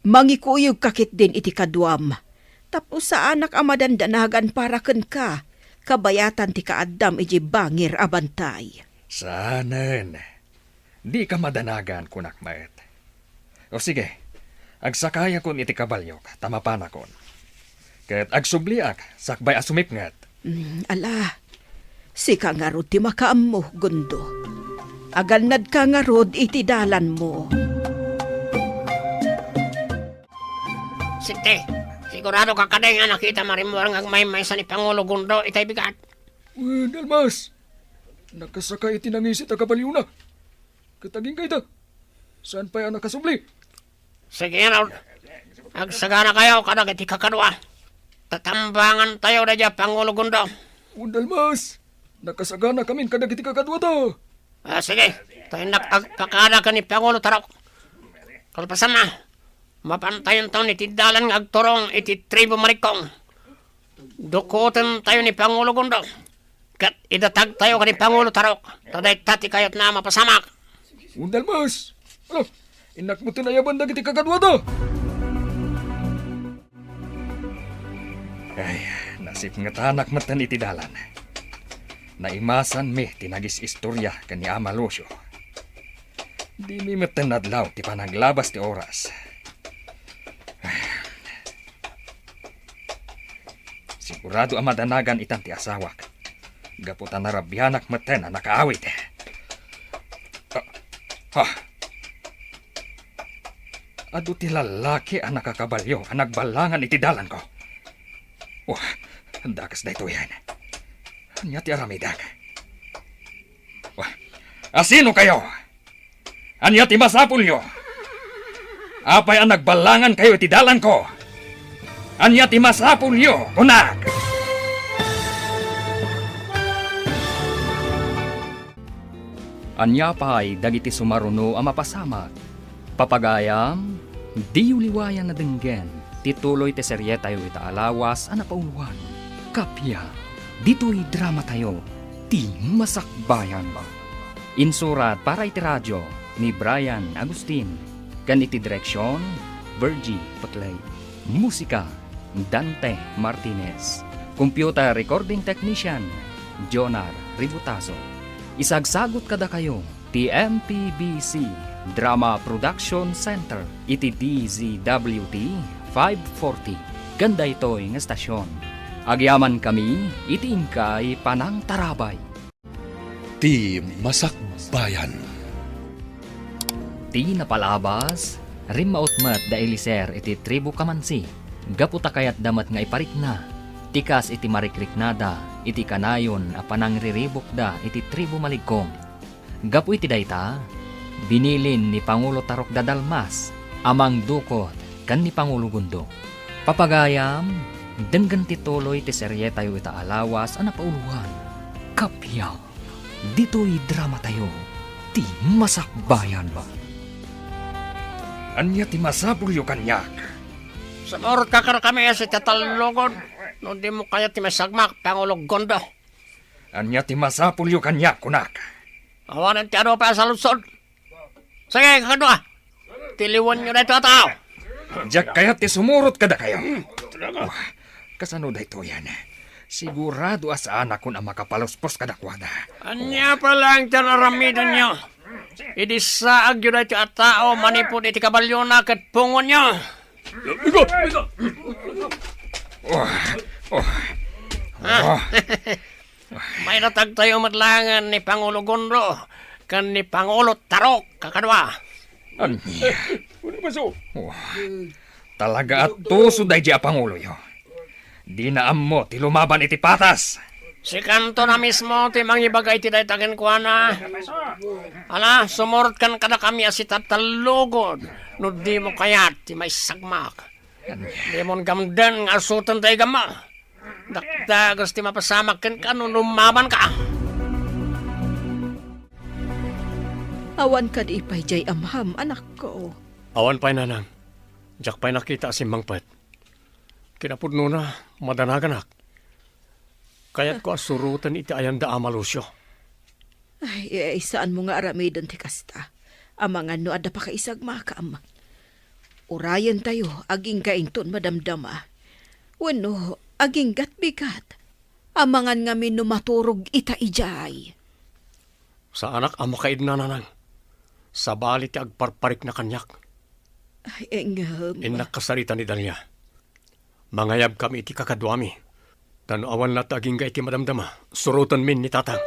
Mangikuyogka ketdin iti kaduam, tapno saanak a madandanagan para kenka, kabayatan ti kaaddam idiay bangir a bantay. Saanen. Dika madanagan, kunak met. O sige, agsakayakon iti kabaliok, ta mapanakon. Ket agsubliak, sakbay a sumipnget. Mm, ala, sika ngarud ti makaammo, Gundo. Agannadka ngarud iti dalanmo. Sinte, sigurado ka kadi nga nakita marimmuar nga agmaymaysa ni Pangulo Gundo itay bigat? Wen, Dalmas, nakasaka iti nangisit a kabaliona. Ket agingga ita, saan pay a nakasubli? Sige, Harold. Agsaganakayo kadagiti kakadua. Tatambangantayo daydiay a Pangulo Gundo. Wen, Dalmas, nakasaganakamin kadagiti kakaduata. Ah, sige. Ta innak agpakada ken ni Pangulo Tarok. Kalpasanna, mapantayonton iti dalan nga agturong iti tribu Marikong. Dukotentayo ni Pangulo Gundo, ket idatagtayo ken ni Pangulo Tarok, ta dayta ti kayatna a mapasamak. Wen, Dalmas! Ala, innak met ti nayaban dagiti kakaduata! Ay, nasipngetanak metten iti dalan. Naimasanmi ti nagis-istorya ken ni Ama Lucio. Dimi metten nadlaw ti panaglabas ti oras. Sigurado a madanagan itan ti asawak. Gapu ta narabianak metten a nakaawid. Ah, ah. Adu ti lallaki a nakakabalio a nagballangan iti dalanko. Wah, dakes daytoyen. Ania ti aramidek? Wah, asino kayo? Ania ti masapulyo? Apay a nagballangankayo iti dalanko? Ania ti masapulyo, kunak? Ania pay dagiti sumaruno a mapasamak? Papagayam, diyo liwayan a denggen ti tuloy ti serietayo ita a lawas a napauloan. Kappia, ditoy dramatayo, ti Masakbayan. Insurat para iti radio ni Brian Agustin, ken iti direksion, Virgie Putley. Musika, Dante Martinez. Computer recording technician, Jonar Ributazo. Isagsagut kadakayo ti M P B C Drama Production Center iti D Z W T five forty, ken daytoy nga estasion. Agyamankami iti inkay panangtarabay. Ti Masakbayan. Ti napalabas, rimmaut met da Eliser iti tribu Kamansi, gapu ta kayatda met nga iparikna ti kas iti marikriknada iti kanayon a panangriribukda iti tribu Maligkong. Gapu iti dayta, binilin ni Pangulo Tarok da Dalmas a mangdukot ken ni Pangulo Gundo. Papagayam, denggen ti tuloy ti serietayo ita a lawas a napauloan. Kappia, ditoy dramatayo, ti Masakbayan. Ania ti masapulyo kaniak? Sumurot ka kadakami a sitata a lugod, no dimo kayat ti maisagmak, Pangulo Gundo. Ania ti masapulyo kaniak, kunak? Awanen ti adu pay a saludsod. Sige, kakadua. Tiliwenyo daytoy a tao. Diak kayat ti sumurot kadakayo. Wah, kasano daytoyen? Sigurado a saanakon a makapaluspos kadakuada. Ania pay laeng ti ar-aramidenyo? Idi saagyo daytoy a tao manipud iti kabaliona ket pungonyo. Wah, wah. Ah. Wah. Maidatagtayo met laengen ni Pangulo Gundo ken ni Pangulo Tarok, kakadua. Ania? Wah. Talaga a tusod daydi a panguloyo. Dina ammo ti lumaban iti patas. Sikanto na mismo ti mangibaga iti dayta kenkuana. Ala, sumurotkan kadakami a sitata a lugod no dimo kayat ti maisagmak. Dimon gamden nga asoten ti igammo. Dakdagus ti mapasamak kenka no lumabanka. Awan kadi pay diay amham, anakko? Awan pay, nanang. Diak pay nakita a simmangpet. Kinapudnona, madanaganak. Kayatko a suroten iti ayanda a Lucio. Ay, ay, saanmo nga aramiden ti kasta. Amangan no adda pakaisagmakam. Urayentayo, agingga inton madamdama. Wenno, agingga't bigat. Amangan ngamin no maturog ita idiay. Saanak a makaidna, nanang. Sabali ti agparparikna kaniak. Ay, ngem. Innak kasarita ni Dalia. Mangayabkami iti kakaduami. Ta no awan latta agingga iti madamdama, surotenmin ni Tatang.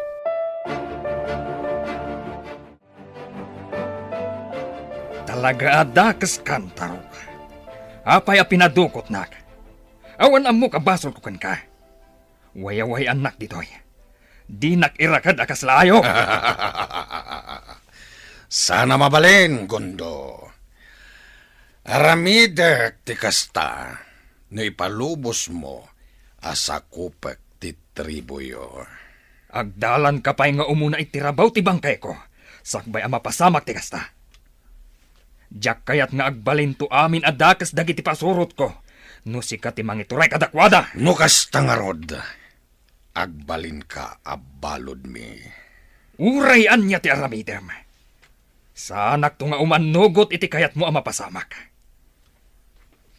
Talaga a dakeskan, Tarok. Apay a pinadukotnak? Awan ammok a basolko kenka. Wayaway-annak ditoy. Dinak iraked a kasla ayo. Saan a mabalin, Gundo. Aramidek ti kasta no ipalubosmo a sakupek ti tribuyo. Agdalanka pay nga umuna iti rabaw ti bangkayko, sakbay a mapasamak ti kasta. Diak kayat nga agbalinto amin a dakes dagiti pasurotko no sika ti mangituray kadakuada. No kasta ngarud, agbalinka a baludmi. Uray ania ti aramidem, saanakto nga umannugot iti kayatmo a mapasamak.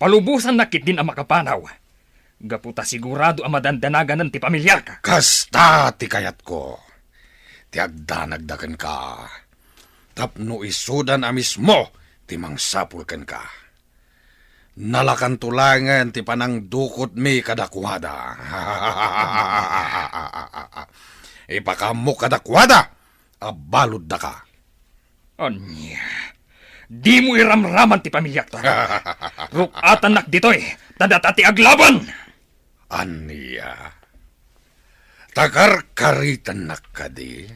Palubosannak ketdin a makapanaw, gapu ta sigurado a madandanaganan ti pamiliak. Kasta ti kayatko, ti agdanagda kenka, tapno isudan a mismo ti mangsapul kenka. Nalakanto laengen ti panangdukotmi kadakuada. Ipakaammo kadakuada a baluddaka. Ania? Dimo iramraman ti pamiliak ta. Ruk-atannak ditoy, ta data ti aglaban. Ania? Ta karkaritennak kadi?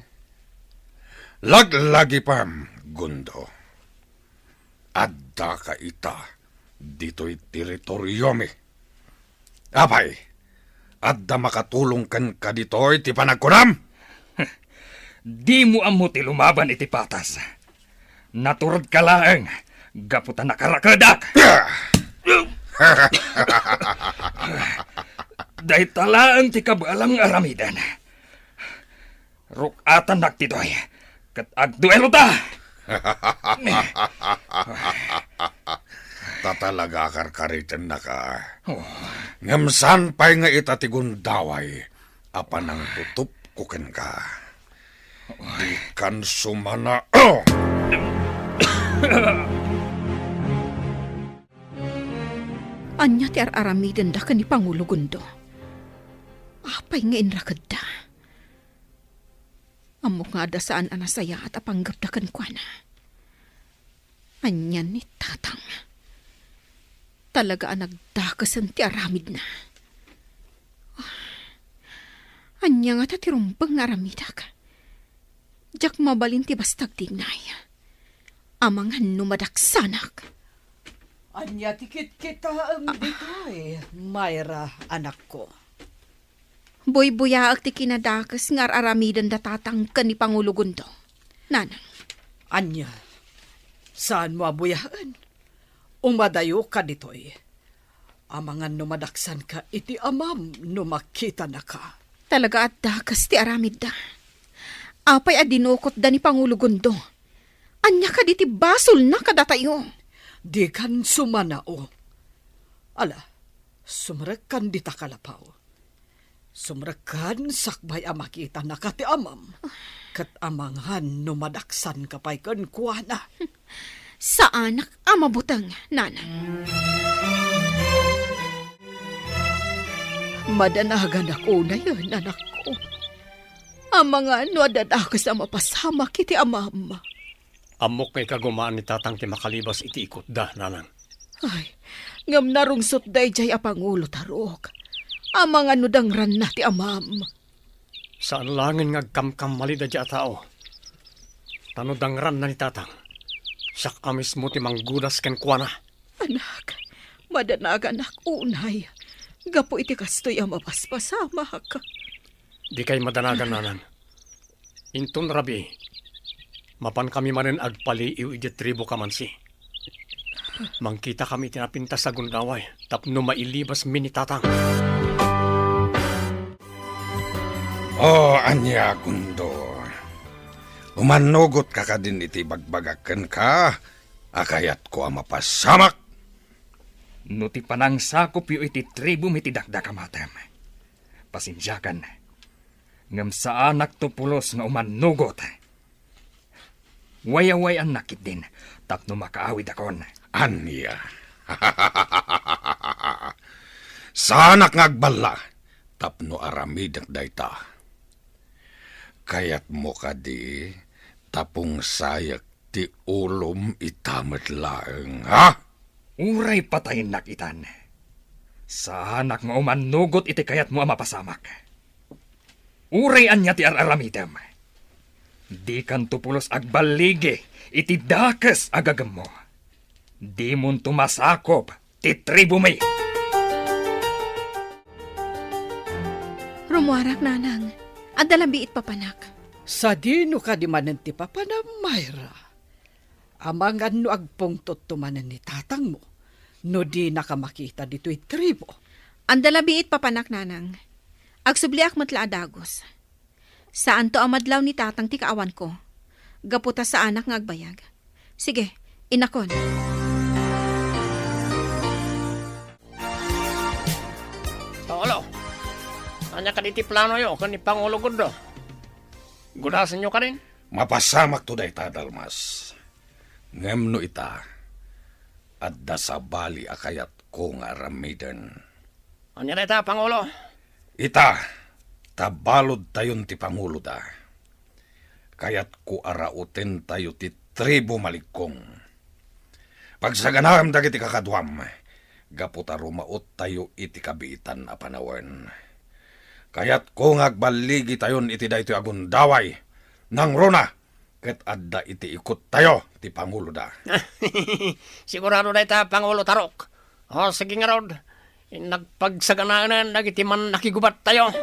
Laglagipem, Gundo, addaka ita ditoy teritoriomi. Apay, adda makatulong kenka ditoy ti panagkunam? Dimo ammo ti lumaban iti patas. Naturedka laeng gapu ta nakarakedak. Dayta laeng ti kabaelam nga aramiden. Ruk-atannak ditoy, ket agduelota! Ta talaga a karkaritennaka. Oh. Ngem saan pay nga ita ti gundaway a panangtutupko kenka. Dikan sumana-, oh! Ania ti ar-aramidenda ken ni Pangulo Gundo? Apay nga inrakedda? Ammok nga adda saan a nasayaat a panggepda kenkuana. Ania ni Tatang? Talaga a nagdakesen ti aramidna. Ania ngata ti rumbeng nga aramidak? Diak mabalin ti basta agtignay. Amangan no madaksanak. Ania ti kitkitaem ditoy, Myra, anakko? Buybuyaek ti kinadakes nga ar-aramiden da Tatang ken ni Pangulo Gundo, Nanang. Ania? Saanmo a buyaen? Umadayoka ditoy. Amangan no madaksanka iti amam no makitanaka. Talaga a dakes ti aramidda. Apay a dinukotda ni Pangulo Gundo? Ania kadi ti basolna kadatayo? Dikan sumanao. Ala, sumrekkan dita kalapaw. Sumrekkan sakbay a makitanaka ti amam. Ket amangan no madaksanka pay kenkuana. Saanak a mabuteng, Nanang. Madanaganak unayen, anakko. Amangan no adda dakes a mapasamak iti amam. Ammok nga ikagumaan ni Tatang ti makalibas iti ikutda, Nanang. Ay, ngem narungsotda idiay a pangulo, Tarok. Amangan no dangranna ti amam. Saan laengen nga agkamkammalida diay a tao. Ta no dangranna ni Tatang, siak a mismo ti manggudas kenkuana. Anak, madanaganak unay gapu iti kastoy a mapaspasamak. Dikay madanagan, Nanang. Inton rabii, mapankami manen agpaliiw idiay tribu Kamansi. Mangkitakami iti napintas a gundaway tapno mailibasmi ni Tatang. O, ania, Gundo? Umannugotka kadin iti ibagbagak kenka a kayatko a mapasamak? No ti panangsakopyo iti tribumi ti dakdakamatem, pasensiakan. Ngem saanakto pulos nga umannugot. Wayaway-annak ketdin tapno makaawidakon. Ania? Saanak nga agballa tapno aramidek dayta. Kayatmo kadi ta pungsayek ti ulom ita met laeng, ha? Uray patayennak itan, saanak nga umannugot iti kayatmo a mapasamak. Uray ania ti ar-aramidem, dikanto pulos agballigi iti dakes a gagemmo. Dimonto masakop ti tribumi. Rumuarak, Nanang. Adda labiit papanak. Sadino kadi manen ti papanam, Myra? Amangan no agpungtotto manen ni tatangmo no dinaka makita ditoy tribu. Adda labiit papanak, Nanang. Agsubliak met la a dagus. Saanto a madlaw ni Tatang ti kaawanko, gapu ta saanak nga agbayag. Sige, inakon. Pangulo, ania kadi ti planoyo ken ni Pangulo Gundo? Gudasenyo kadin? Mapasamakto dayta, Dalmas. Ngem no ita, adda sabali a kayatko nga aramiden. Ania dayta, Pangulo? Ita, ta baludtayon ti panguloda. Kayatko a rautentayo ti tribu Malikkong. Pagsaganaem dagiti kakaduam, gapu ta rumaottayo iti kabiitan a panawen. Kayatko nga agballigitayon iti daytoy a gundaway, nangruna, ket adda iti ikuttayo ti panguloda. Sigurado dayta, Pangulo Tarok. O, sige ngarud, nagpagsaganaen dagiti mannakigubattayo.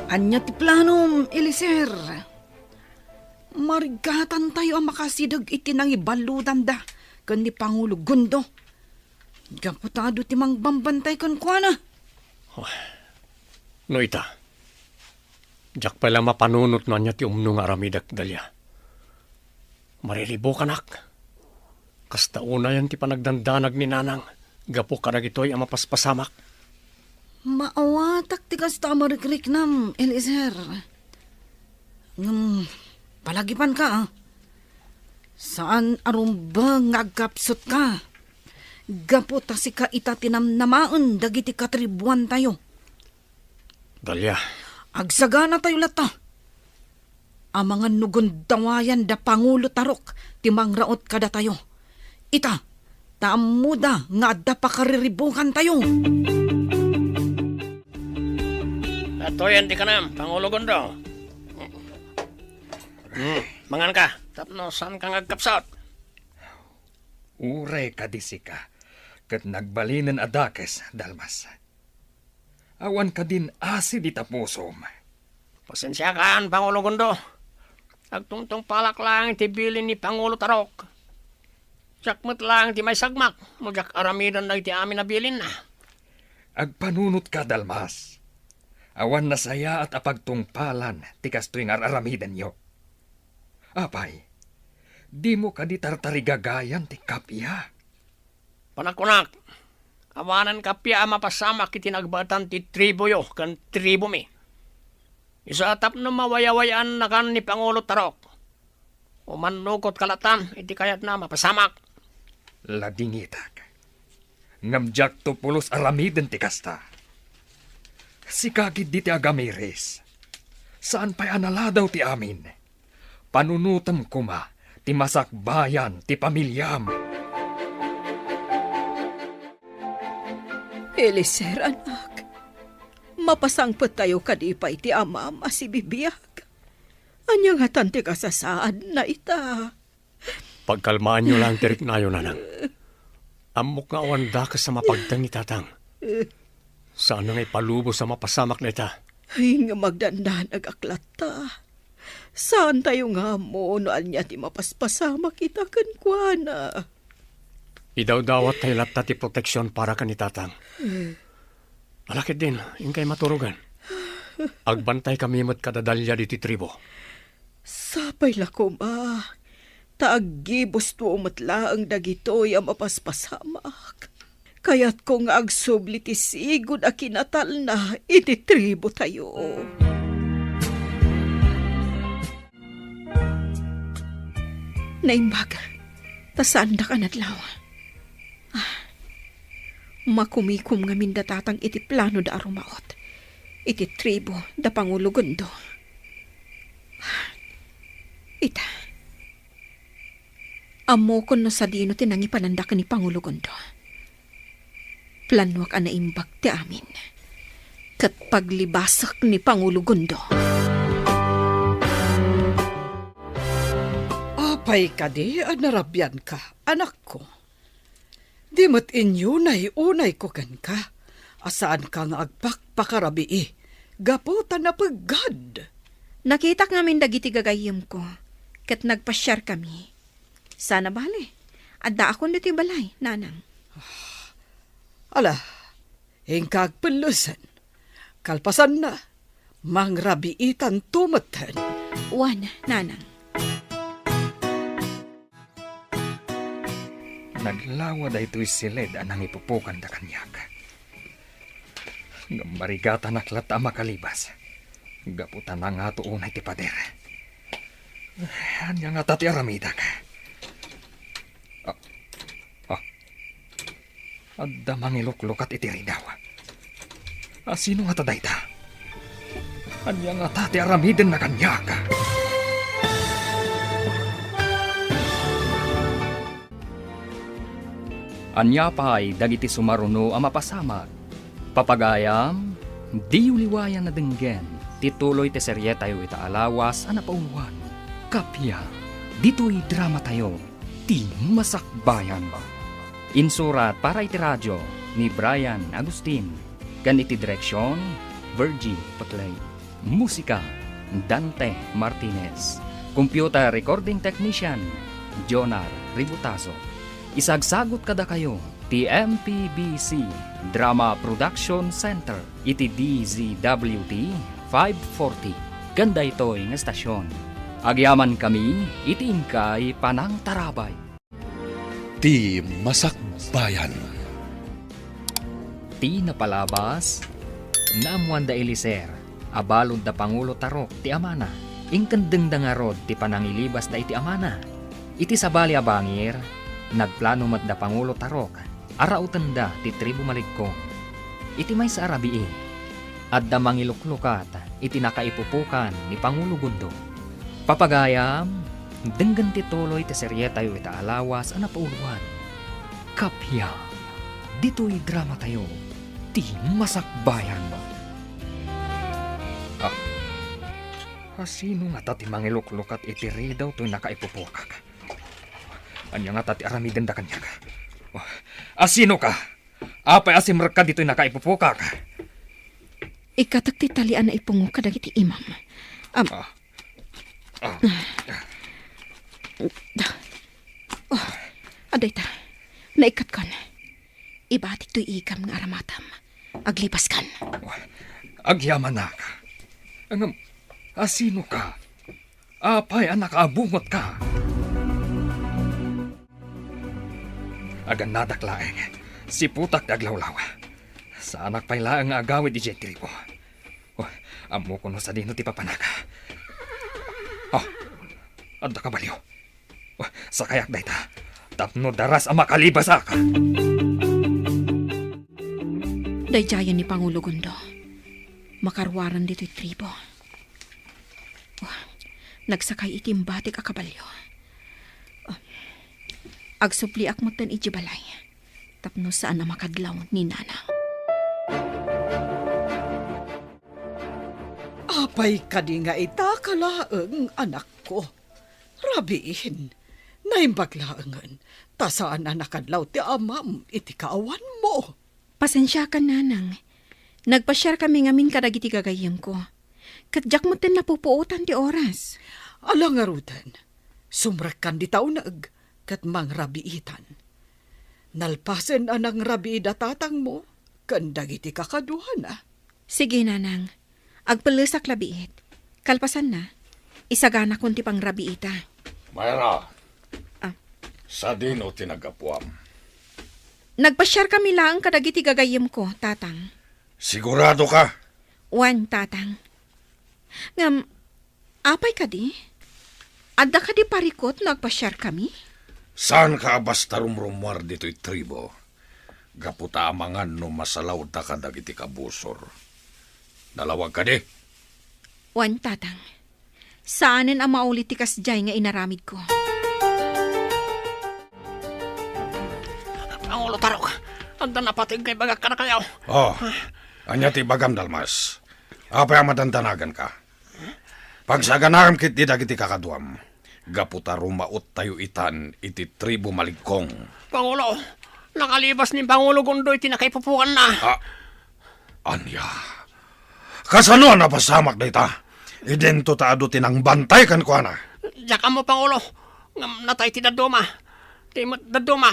Ania ti planom, Eliezer? Marigatantayo a makasideg iti nangibaludanda ken ni Pangulo Gundo. Gapu ta adu ti mangbambantay kenkuana. Oh, no ita, diak pay la mapanunot no ania ti umno nga aramidek, Dalia. Mariribukanak. Kasta unayen ti panagdandanag ni Nanang gapu kadagitoy a mapaspasamak. Maawatak ti kasta a marikriknam, Eliezer. Ngem, palagipanka, a. Saan a rumbeng nga agkapsutka. Gapu ta sika ita ti namnamaen dagiti katribuantayo. Dalia. Agsaganatayo latta. Amangan no gundawayan da Pangulo Tarok ti mangraut kadatayo. Ita, ta ammoda nga adda pakariribukantayo. Atoyen ti kanam, Pangulo Gundo. Hmm, manganka, tapno saanka nga agkapsut. Uray kadi sika, ket nagbalinen a dakes, Dalmas. Awan kadin asid ita pusom. Pasensiakan, Pangulo Gundo. Agtungtungpalak laeng iti bilin ni Pangulo Tarok. Siak met laeng ti maisagmak no diak aramiden dagiti amin a bilinna. Agpanunotka, Dalmas. Awan nasayaat a pagtungpalan ti kastoy nga ar-aramidenyo. Apay, dimo kadi tartarigagayan ti kappia? Panagkunak, awanen kappia a mapasamak iti nagbaetan ti tribuyo ken tribumi. Isu a tapno mawayaway-annakan ni Pangulo Tarok. Umannukotka latta iti kayatna a mapasamak. Ladingitak. Ngem diakto pulos aramiden ti kasta. Sika ketdi ti agamiris. Saan pay a naladaw ti amin. Panunotem koma ti masakbayan ti pamiliam. Eliezer, anak, mapasangpettayo kadi pay ti amam a sibibiag? Ania ngatan ti kasasaadna ita? Pagkalmaanyo laeng ti riknayo, Nanang. Ammok nga awan dakes a mapagteng ni Tatang. Saan nga ipalubos a mapasamak dayta. Ay, nga magdandanagak latta. Saantayo nga ammo no ania ti mapaspasamak ita kenkuana. Idawdawattayo latta ti proteksion para ken ni Tatang. Ala ketdin, inkay maturogen. Agbantaykami met kada Dalia ditoy tribo. Sapay la koma, ta aggibusto met laeng dagitoy a mapaspasamak. Kayatko nga agsubli ti sigud a kinatalna iti tribotayo. Naimbag, ta saandak a nadlaw. Ah, makumikom ngamin da Tatang iti planoda a rumaut iti tribo da Pangulo Gundo. Ita, ammokon no sadino ti nangipananda ken ni Pangulo Gundo. Planuak a naimbag ti amin, ket paglibasek ni Pangulo Gundo. Apay kadi a narabianka, anakko? Di met inyunay-unayko kenka a saanka nga agpakpakarabii gapu ta napeggad. Nakitak ngamin dagiti gagayyemko, ket nagpasiarkami. Saan a bale, addaakon ditoy balay, Nanang. Ala, inka agpellesen. Kalpasanna, mangrabiitanto metten. Wen, Nanang. Naglawa daytoy siled a nangipupokanda kaniak. Ngem marigatanak latta a makalibas. Gapu ta nangato unay ti pader. Ania ngata ti aramidak? Ah, ah. Adda mangiluklukat iti ridaw. A, sino ngata dayta? Ania ngata ti aramidenna kaniak? Ania pay dagiti sumaruno a mapasamak? Papagayam, diyo liwayan a denggen. ti tuloy ti serietayo ita a lawas a napauluan. Kappia, ditoy dramatayo, Ti Masakbayan. Insurat para iti radio ni Brian Agustin, ken iti direksion, Virgie Paclay. Musika, Dante Martinez. Computer recording technician, Jonar Ributazo. Isagsagut kadakayo ti M P B C Drama Production Center iti D Z W T five forty, ken daytoy nga estasion. Agyamankami iti inkay panangtarabay. Ti Masakbayan. Ti napalabas, naammuan da Eliezer a balud da Pangulo Tarok ti amana. Inkendengda ngarud ti panangilibasda iti amana. Iti sabali a bangir, nagplano met da Pangulo Tarok a rautenda ti tribu Maligkong. Iti maysa a rabii, adda mangiluklukat iti nakaipupokan ni Pangulo Gundo. Papagayam, denggen ti tuloy ti serietayo ita a lawas a napauluan. Kappia, ditoy dramatayo, Ti Masakbayan. Ah, asino ngata ti mangiluklukat iti ridaw toy nakaipupokak? Ania ngata ti aramidenda kaniak? Oh, asino ka? Apay a simrekka ditoy nakaipupokak? Ikkatek ti talian a ipungo kadagiti imam. Am- Ah. Ah. Oh, adda ita. Naikkatkon. Ibatik toy igam nga aramatam. Aglibaskan. Agyamanak. Ngem, asino ka? Apay a nakaabungot ka? Agannadak laeng, siputak ti aglawlaw. Saanak pay laeng nga agawid idiay tribo. Oh, ammok no sadino ti papanak. Oh, adda kabalio. Oh, sakayak dayta. Tapno daras a makalibasak. Daydiayen ni Pangulo Gundo. Makaruaren ditoy tribo. Oh, nagsakay iti imbatik a kabalio. Oh, agsubliak metten idiay balay. Tapno saan a makadlaw ni Nanang. Apay kadi nga ita ka laeng, anakko? Rabiin, naimbag laengen, ta saan a nakadlaw ti amam iti kaawanmo. Pasensiakan, Nanang. Nagpasiarkami ngamin kadagiti gagayyemko. Ket diak metten napupuotan ti oras. Ala ngaruden, sumrekkan dita uneg ket mangrabiitan. Nalpasen a nangrabiida tatangmo ken dagiti kakaduana. Sige, Nanang. Agpellesak la biit. Kalpasanna, isaganakon ti pangrabiita. Myra, Ah. Sadino ti naggapuam? Nagpasiarkami laeng kadagiti gagayyemko, Tatang. Sigurado ka? Wen, Tatang. Ngem, apay kadi? Adda kadi parikut no agpasiarkami? Saanka a basta rumrummuar ditoy tribo, gapu ta amangan no masalawdaka dagiti kabusor. Nalawag kadi? Wen, Tatang. Saanen a mauli ti kasdiay nga inaramidko. Pangulo Tarok, adda napateg nga ibagak kadakayo. Oh, ania ti ibagam, Dalmas? Apay a madandanaganka? Pagsaganaem ketdi dagiti kakaduam, gapu ta rumaottayo itan iti tribu Maligkong. Pangulo, nakalibas ni Pangulo Gundo iti nakaipupokanna. Ah, ania? Kasano a napasamak dayta? Idinto ta adu ti nangbantay kenkuana. Diak ammo, Pangulo, ngem natay ti dadduma. Ti met dadduma,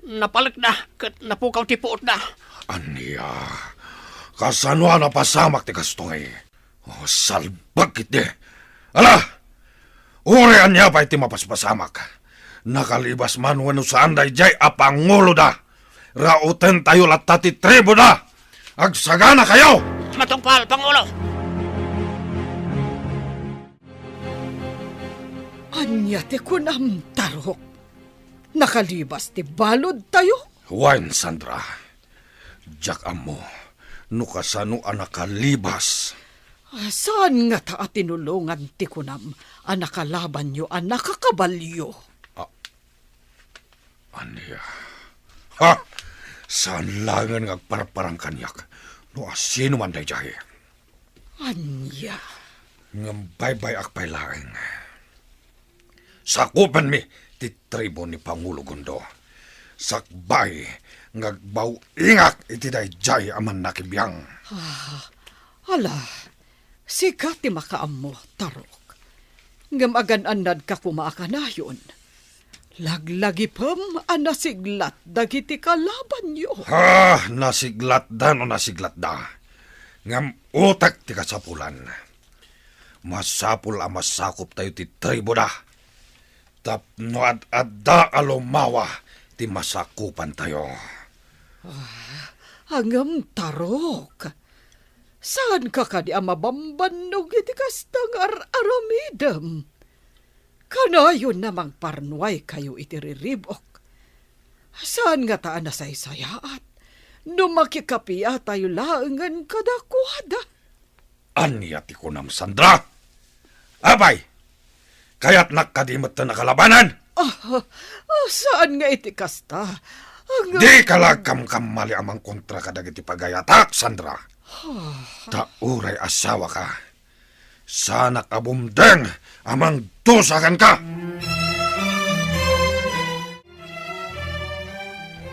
napalekda ket napukaw ti puotda. Ania? Kasano a napasamak ti kastoy? Oh, salbag ketdi. Ala! Uray ania pay ti mapaspasamak. Nakalibas man wenno saan daydiay a panguloda. Rautentayo latta ti tribuda. Agsaganakayo! Matungpal, Pangulo! Ania ti kunam, Tarok? Nakalibas ti baludtayo? Wen, Sandra. Diak ammo no kasano a nakalibas. Ah, saan ngata a tinulongan ti kunam a nakalabanyo a nakakabalio? Ah, ania? Ha? Saan laengen nga agparparang kaniak no asino man daydiay. Ania? Ngem baybay-ak pay laeng. Sakupenmi ti tribu ni Pangulo Gondo. Sakbay nga agbaw-ingak iti daydiay a mannakibiang. Ah, ala, sika ti makaammo, Tarok. Ngem agan-annadka koma a kanayon. Laglagipem a nasiglat dagiti kalabanyo. Ah, nasiglatda no nasiglatda. Ngem utek ti kasapulan. Masapul a masakuptayo ti tribuda. Tapno ad-adda a lumawa ti masakupantayo. Ah, ngem, Tarok, saanka kadi a mabambannog iti kasta nga ar-aramidem? Kanayon a mangparnuaykayo iti riribuk. Saan ngata a nasaysayaat no makikapiatayo laengen kadakuada? Ania ti kunam, Sandra? Apay, kayatnak kadi metten a kalabanen? Ah, ah, saan nga iti kasta. Ang Dika la agkamkamali a mangkontra kadagiti pagayatak, Sandra. Ah. Ta uray asawaka, saanak a bumdeng a mangdusa kenka.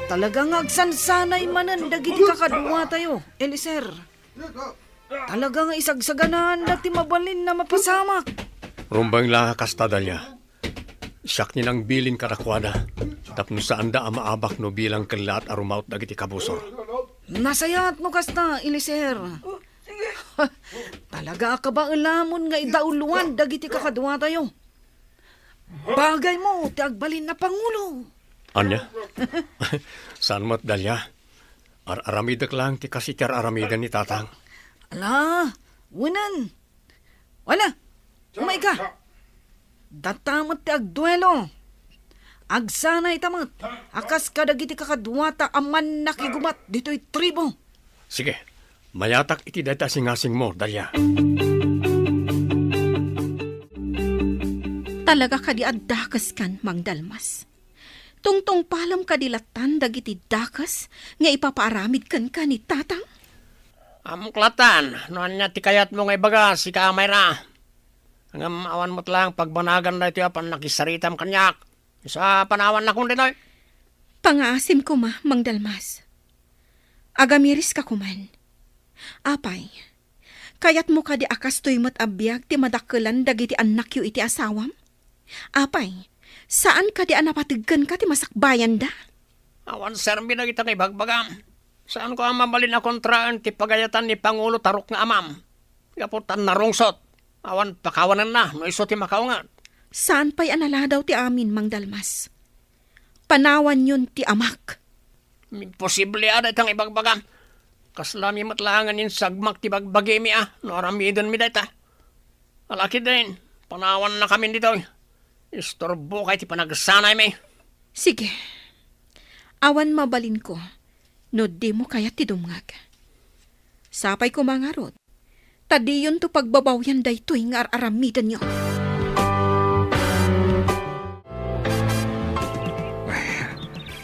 Talaga nga agsansanay manen dagiti kakaduatayo, Eliezer. Talaga nga isagsaganaanda ti mabalin a mapasamak. Rumbeng la nga kasta, Dalia. Siak ni nangbilin kadakuada, tapno saanda a maabak no bilang kellaat a rumaut dagiti kabusor. Nasayaat no kasta, Eliezer. Talaga a kabaelamon nga idauloan dagiti kakaduatayo. Bagaymo ti agbalin a pangulo. Ania? Saan met, Dalia. Ar-aramidek laeng ti kas iti ar-aramiden ni Tatang. Ala, wenen. Wala, umayka. Data met ti agduelo. Agsanayta met a kas kadagiti kakaduata a mannakigubat ditoy tribu. Sige, mayatak iti dayta a singasingmo, Dalia. Talaga kadi a dakeskan, Mang Dalmas? Tungtungpalem kadi lattan dagiti dakes nga ipapaaramid kenka ni Tatang? Ammok lattan no ania ti kayatmo nga ibaga, sika a Mayra. Ngem awan met laeng pagbanagan daytoy a pannakisaritam kaniak. Isu a panawannakon daytoy. Pangaasim koma, Mang Dalmas. Agamiriska koman. Apay, kayatmo kadi a kastoy met a biag ti madakkelan dagiti annakyo iti asawam? Apay, saan kadi a napateg kenka ti masakbayanda? Awan serbi dagita nga ibagbagam. Saanko a mabalin a kontraen ti pagayatan ni Pangulo Tarok nga amam. Gapu ta narungsot, awan pakawanenna no isu ti makaunget. Saan pay a naladaw ti amin, Mang Dalmas. Panawanyon ti amak. Imposible a dayta nga ibagbagam. Kaslami met laengen insagmak ti bagbagimi a no aramidenmi dayta. Alakiden, panawannakamin ditoy. Istorbokay ti panagsanaymi. Sige. Awan mabalinko no dimo kayat ti dumngeg. Sapay koma ngarud, ta diyonto pagbabawian daytoy nga ar-aramidenyo.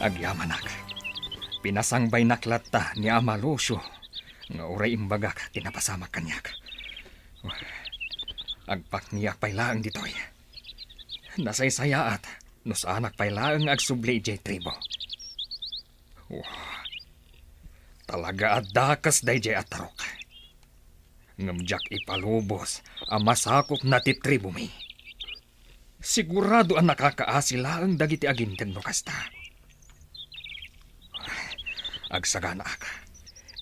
Agyamanak. Pinasangbaynak latta ni Ama Lucio nga uray imbagak ti napasamak kaniak. Agpakniak pay laeng ditoy. Nasaysayaat no saanak pay laeng nga agsubli idiay tribo. Wah, talaga a dakes daydiay a Tarok. Ngem diak ipalubos a masakupna ti tribomi. Sigurado a nakakaasi laeng dagiti aginteg no kasta. Agsaganaak,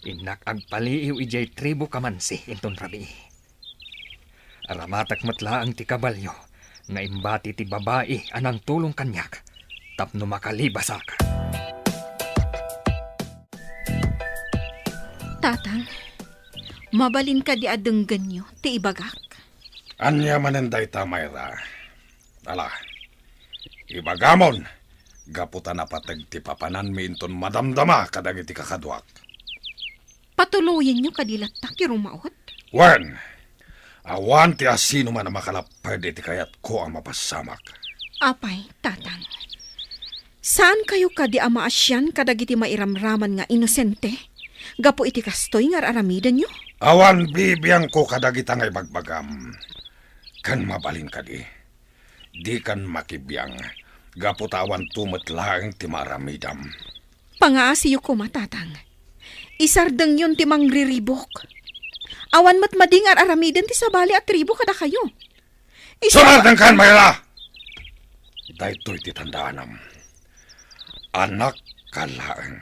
innak agpaliiw idiay tribo Kamansi inton rabii. Aramatek met laeng ti kabalio nga imbati ti babai a nangtulong kaniak tapno makalibasak. Tatang, mabalin kadi a denggenyo ti ibagak? Ania manen dayta, Mayra? Ala, ibagamon, gapu ta napateg ti papananmi inton madamdama kadagiti kakaduak. Patuloyenyo kadi latta ti rumaut? Wen, awan ti asinoman a makalapped iti kayatko a mapasamak. Apay, Tatang, saankayo kadi a maasian kadagiti mairamraman nga inosente gapu iti kastoy nga ar-aramidenyo? Awan bibiangko kadagita nga ibagbagam. Ken mabalin kadi, dikan makibiang, gapu ta awanto met laeng ti maaramidam. Pangaasiyo koma, Tatang. Isardengyon ti mangriribuk. Awan met madi nga ar-aramiden ti sabali a tribu kadakayo. Isa- Sumardengkan, Mayra! Daytoy ti tandaanam. Anakka laeng.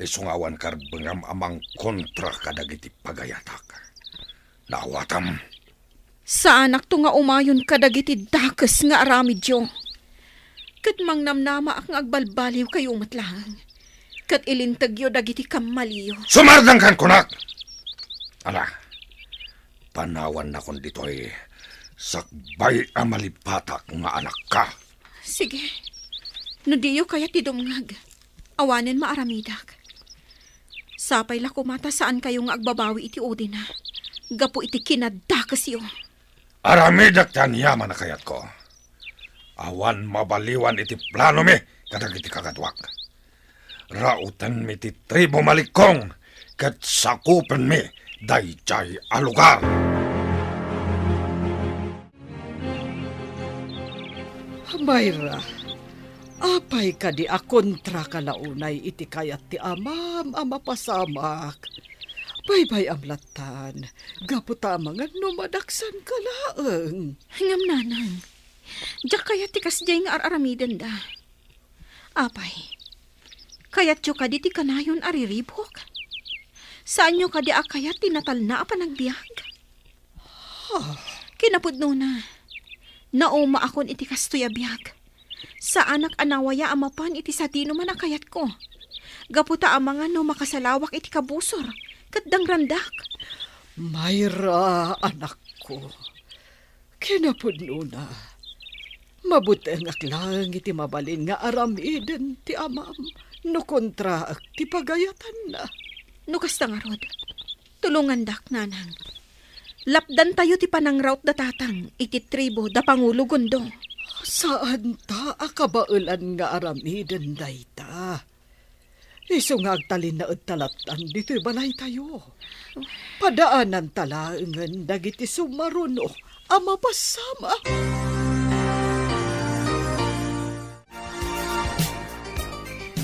Isu nga awan karbengam a mangkontra kadagiti pagayatak. Naawatam. Saanakto nga umayon kadagiti dakes nga aramidyo. Ket mangnamnamaak nga agbalbaliwkayo met laeng. Ket ilintegyo dagiti kammaliyo. Sumardengkan, kunak! Ala, panawannakon ditoy sakbay a malipatak nga anakka. Sige. No diyo kayat ti dumngeg, awanen maaramidak. Sapay la koma ta saankayo nga agbabawi iti udina gapu iti kinadakesyo. Aramidek ti aniaman a kayatko. Awan mabaliwan iti planomi kadagiti kakaduak. Raotenmi ti tribu Malikkong ket sakupenmi daydiay a lugar. Mayra, apay kadi a kontraka la unay iti kayat ti amam a mapasamak? Baybay-am lattan, gapu ta amangan no madaksanka laeng. Ngem nanang, diak kayat ti kasdiay nga ar-aramidenda. Apay, kayatyo kadi ti kanayon a riribuk? Saanyo kadi a kayat ti natalna a panagbiag? Ah. Kinapudnona, naumaakon iti kastoy a biag. Saanak a nawaya a mapan iti sadinoman a kayatko. Gapu ta amangan no makasalawak iti kabusor ket dangrandak. Mayra, anakko, kinapudnona, mabutengak laeng iti mabalin nga aramiden ti amam no kontraek ti pagayatanna. No kasta ngarud, tulongandak, nanang. Lapdantayo ti panangraut da tatang iti tribu da Pangulo Gundo. Saanta a kabaelan nga aramiden dayta. Isu nga agtalinaedta lattan ditoy balaytayo. Padaananta laengen dagiti sumaruno a mapasamak.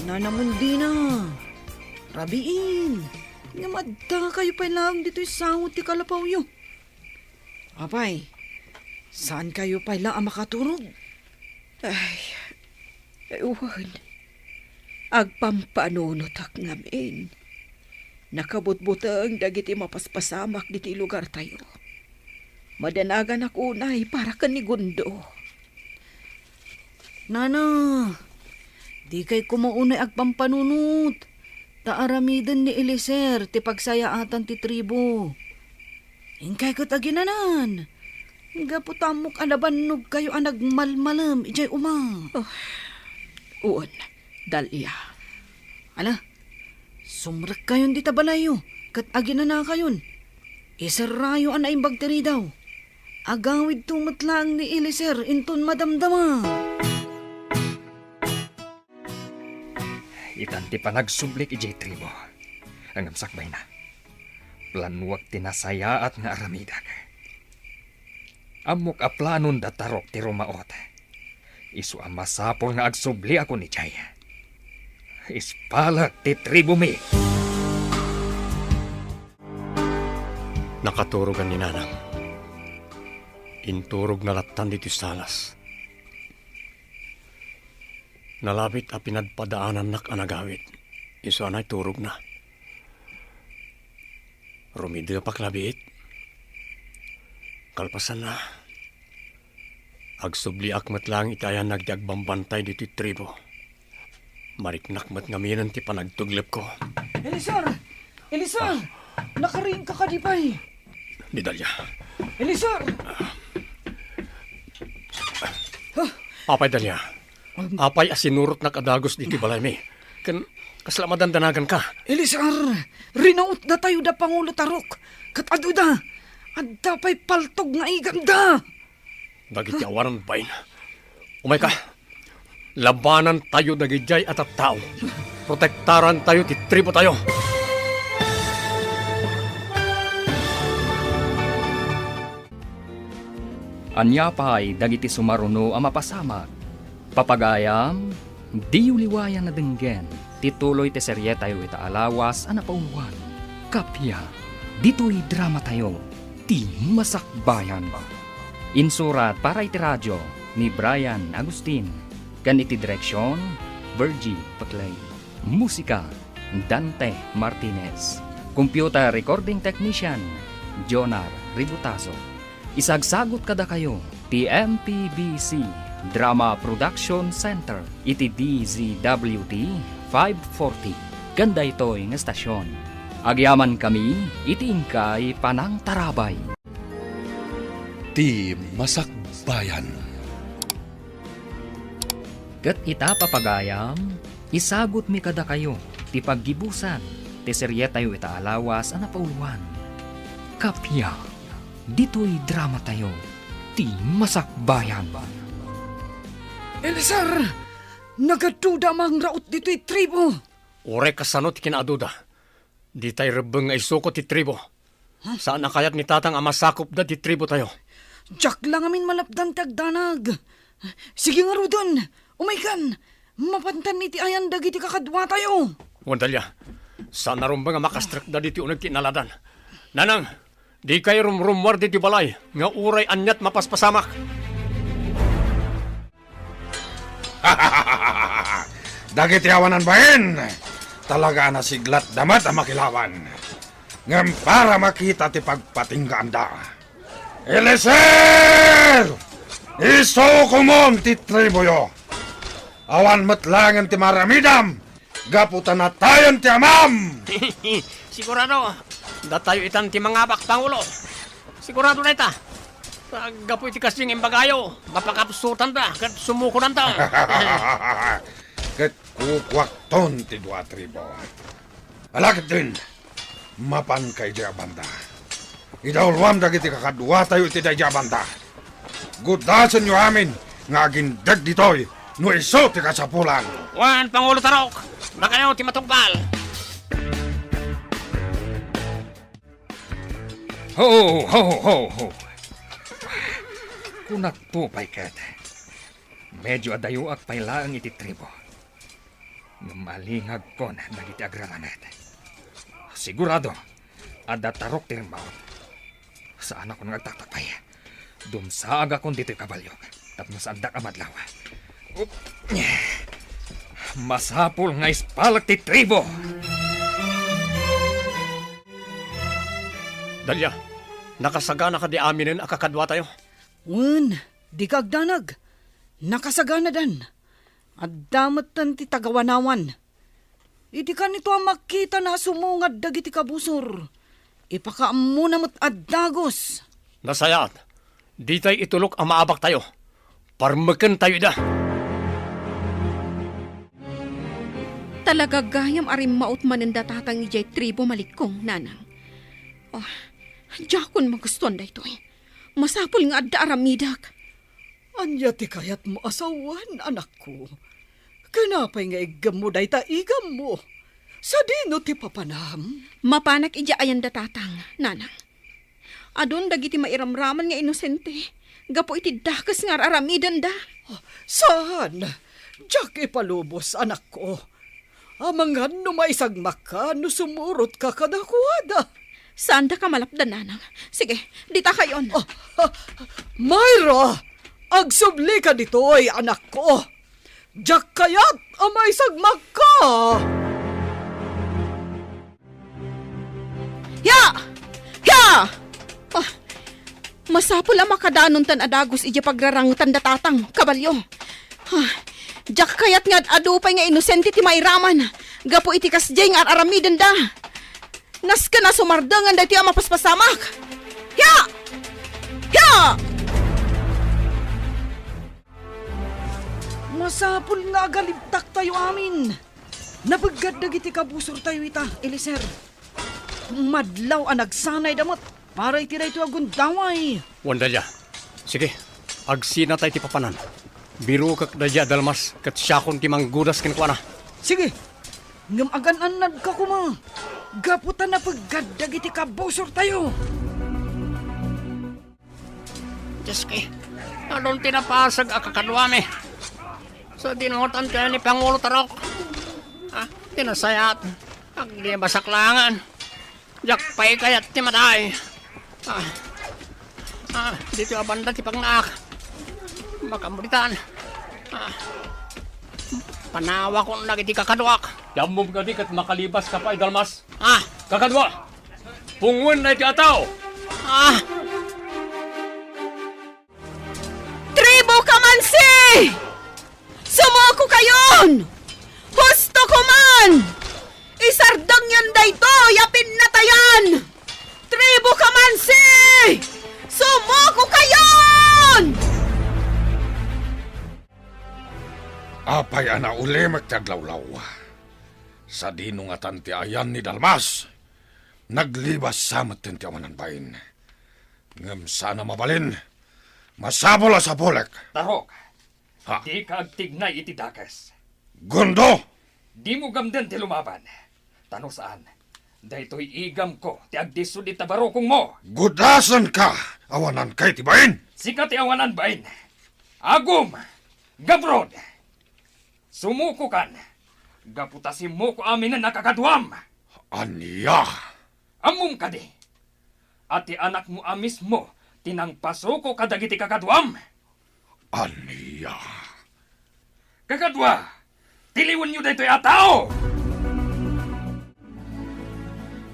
Nanang Undina, rabiin, ngem addakayo pay laeng ditoy sango ti kalapawyo. Apay, saankayo pay la a makaturog? Ay, wen, agpampanunotak ngamin. Nakabutbuteng dagiti mapaspasamak ditoy lugartayo. Madanaganak unay para ken ni Gundo. Nana, dikay koma unay agpampanunot, ta aramiden ni Eliezer ti pagsayaatan ti tribu. Inkay ket aginanan, gapu ta ammok a nabannogkayo a nagmalmalem idiay uma. Oh, wen, Dalia. Ala, sumrekkayon dita balayyo, ket aginanakayon. Iserrayo a naimbag ti ridaw. Agawidto met laeng ni Eliezer inton madamdama. Itan ti panagsublik idiay tribu. Ngem sakbayna, planuak ti nasayaat nga aramidek. Ammok a planon da Tarok ti rumaot. Isu a masapul nga agsubliakon idiay. Ispalek ti tribumi. Nakaturogan ni Nanang. Inturogna lattan ditoy salas. Nalabit a pinadpadaanannak a nagawid. Isu a naiturogna. Rumidepak labiit. Kalpasanna, agsubliak met laeng iti ayanag ti agbambantay ditoy tribu. Mariknak met ngaminen ti panagtuglepko. Eliezer! Eliezer! Ah. Nakariingka kadi pay? Ni Dalia. Eliezer! Ah. Apay, Dalia? Um. Apay a sinurotnak a dagus ditoy balaymi? Ken kasla madandanaganka? Eliezer, rinautdatayo da Pangulo Tarok, ket aduda, adda pay paltog nga iganda. Dagiti awanan bain. Umayka. Labanantayo dagidiay a tattao. Protektarantayo ti tribotayo. Ania pay dagiti sumaruno a mapasamak? Papagayam, diyo liwayan a denggen ti tuloy ti serietayo ita a lawas a napauluan. Kappia, ditoy dramatayo, ti Masakbayan. Insurat para iti radio ni Brian Agustin, ken iti direksion, Virgie Paclay. Musika, Dante Martinez. Computer recording technician, Jonar Ributazo. Isagsagut kadakayo ti M P B C Drama Production Center iti D Z W T five forty ken daytoy nga estasion. Agyamankami iti inkay panangtarabay. Ti Masakbayan. Ket ita, papagayam, isagutmi kadakayo ti paggibusan ti serietayo ita a lawas a napauluan. Kappia, ditoy dramatayo, ti Masakbayan. Eliezer! Nagaduda a mangraot ditoy tribo! Uray kasano ti kinaaduda? Ditay rebbeng nga isuko ti tribo. Huh? Saan a kayat ni Tatang a masakupda ti tribotayo. Diak la ngamin malapdan ti agdanag. Sige ngaruden, umaykan. Mapantan iti ayan dagiti kakaduatayo. Wen Dalia, saan a rumbeng a makastrekda ditoy uneg ti inaladan. Nanang, dikay rumrummuar ditoy balay nga uray aniat mapaspasamak. Dagiti awanan bain, talaga a nasiglatda met a makilaban. Ngem para makita ti pagpatinggaanda. Eliezer! Isukomon ti triboyo! Awan met laengen ti maaramidam gapu ta natayen ti amam! Sigurado, datayo itan ti mangabak, Pangulo. Sigurado dayta. Gapu iti kasdi nga imbagayo, mapakapsutanda ket sumukonanda. Ket kukuakton ti dua a tribo. Ala ketdin, mapanka idiay a banda. Idawluam dagiti kakaduatayo iti daydiay a banda. Gudasenyo amin nga agindeg ditoy no isu ti kasapulan. Wen, Pangulo Tarok, dakayo ti matungpal. Ho, ho, ho, ho. Kunakto pay ket, medyo adayoak pay laeng iti tribo. Ngem malingagkon dagiti agraramed. Sigurado, adda tarok ti rimmaut. Saanakon nga agtaktakpay. Dumsaagakon ditoy kabalio tapno saandak a madlaw. Up. Masapul nga ispalek ti tribo. Dalia, nakasagana kadi aminen a kakaduatayo? Wen, dika agdanag. Nakasaganadan. Adda metten ti tagawanawan. Idi kanito a makitana a sumungad dagiti kabusor, ipakaammona met a dagus. Nasayaat, ditay itulok a maabaktayo. Parmekentayo ida. Talaga gayam a rimmaut manen da Tatang idiay tribo, malikkong, Nanang. Oh, diakon magustuan daytoy. Masapul nga adda aramidek. Ania ti kayatmo a sawen, anakko? Ken apay nga iggemmo dayta igammo? Sadino ti papanam? Mapanak idiay ayan da Tatang, Nanang. Adun dagiti mairamraman nga inosente gapu iti dakes nga ar-aramidenda. Saan? Diak ipalubos, anakko. Amangan no maisagmakka no sumurotka kadakuada. Saandaka malapdan, Nanang. Sige, ditakayon. Ah, ah, Myra! Agsublika ditoy, anakko. Diak kayat a maisagmakka. Ya! Ya! Ah, masapul a makadanontan a dagus idiay pagrarangtan da Tatang, kabalio. Ah, diak kayat nga ad-adu pay nga inosente ti mairaman gapu iti kasdiay nga ar-aramidenda. Nasken a sumardengen daytoy a mapaspasamak. Ya! Ya! Masapul nga agalibtaktayo amin. Napeggad dagiti kabusortayo ita, Eliezer. Madlaw a nagsanayda met para iti daytoy a gundaway. Wen Dalia. Sige, agsinatay ti papanan. Birokek daydiay a dalmas ket siakon ti manggudas kenkuana. Sige, ngem agan-annadka koma gapu ta napeggad dagiti kabusortayo. Diyos ko, eh. Adun ti napasag a kakaduami. Sa dinungatan ti ni Pangulo Tarok. Ah, ti nasayaat. Agdibasak langan. Diak pay kayat ti madaay. Ah, ah, ditoy a banda ti pagnaak. Makamuritan. Ah, panawakon dagiti kakaduak. Ti ammom kadi ket makalibas ka pay, Dalmas? Ah. Kakadua, pungoenna iti ataw. Ah. Tribu Kamansi! Sumuko kayon! Husto ko man! Isardengyon daytoy a pinnatayan! Tribu Kamansi! Sumuko kayon! Apay a naulimek ti aglawlaw? Sadino ngatan ti ayan ni Dalmas? Naglibas sa metten ti awanan bain. Ngem saan a mabalin, masapul a sapulek. Tarok, ha? Dika agtignay iti dakes. Gundo! Dimo gamden ti lumaban. Ta no saan, daytoy igamko ti agdisud ita barukongmo. Gudasenka! Awananka iti bain! Sika ti awanan bain. Agum! Gabrod! Sumukokan! Gapu ta simmuko aminen a kakaduam! Ania? Ammom kadi a ti anakmo a mismo ti nangpasuko kadagiti kakaduam? Ania? Kakadua, tiliwenyo daytoy a tao!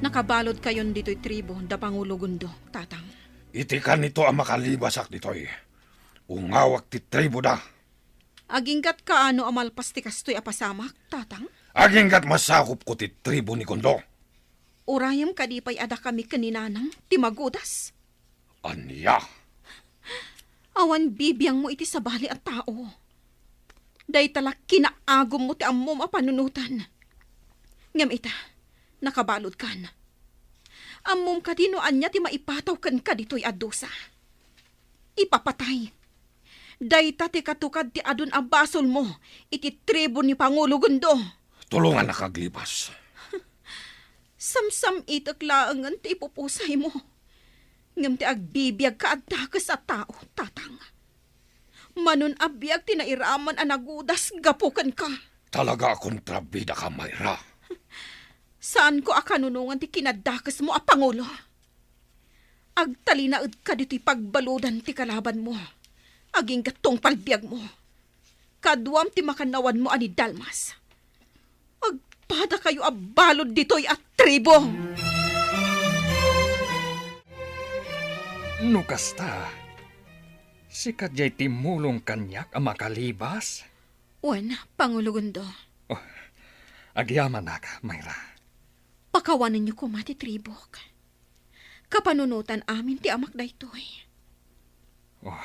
Nakabaludkayon ditoy tribu da Pangulo Gundo, Tatang. Iti kanito a makalibasak ditoy, ungawak ti tribuda. Aginggatka no a malpas ti kastoy a pasamak, Tatang? Aginggat masakopko ti tribu ni Gundo. Urayem kadi pay a dakami ken ni Nanang ti magudas? Ania? Awan bibiangmo iti sabali a tao. Dayta la kinaagummo ti ammom a panunotan. Ngem ita, nakabaludkan. Ammom kadi no ania ti maipataw kenka ditoy a dusa? Ipapatay. Dayta ti katukad ti adun a basolmo iti tribu ni Pangulo Gundo. Tulongannak aglibas. Samsam-itek laengen ti ipupusaymo. Ngem ti agbibiagka a dakes a tao, Tatang. Manon a biag ti nairaman a nagudas gapu kenka. Talaga a kontrabidaka, Mayra. Saanko a kanunongan ti kinadakesmo a pangulo. Agtalinaedka ditoy pagbaludan ti kalabanmo. Agingga tungpal biagmo. Kaduam ti makannawanmo a ni Dalmas. Agpadakayo a balud ditoy a tribu! No kasta, sika diay timmulong kaniak a makalibas? Wen, Pangulo Gundo. Oh, agyamanak, Mayra. Pakawanenyo koma ti tribuk. Kapanunotan amin ti amak daytoy. Oh.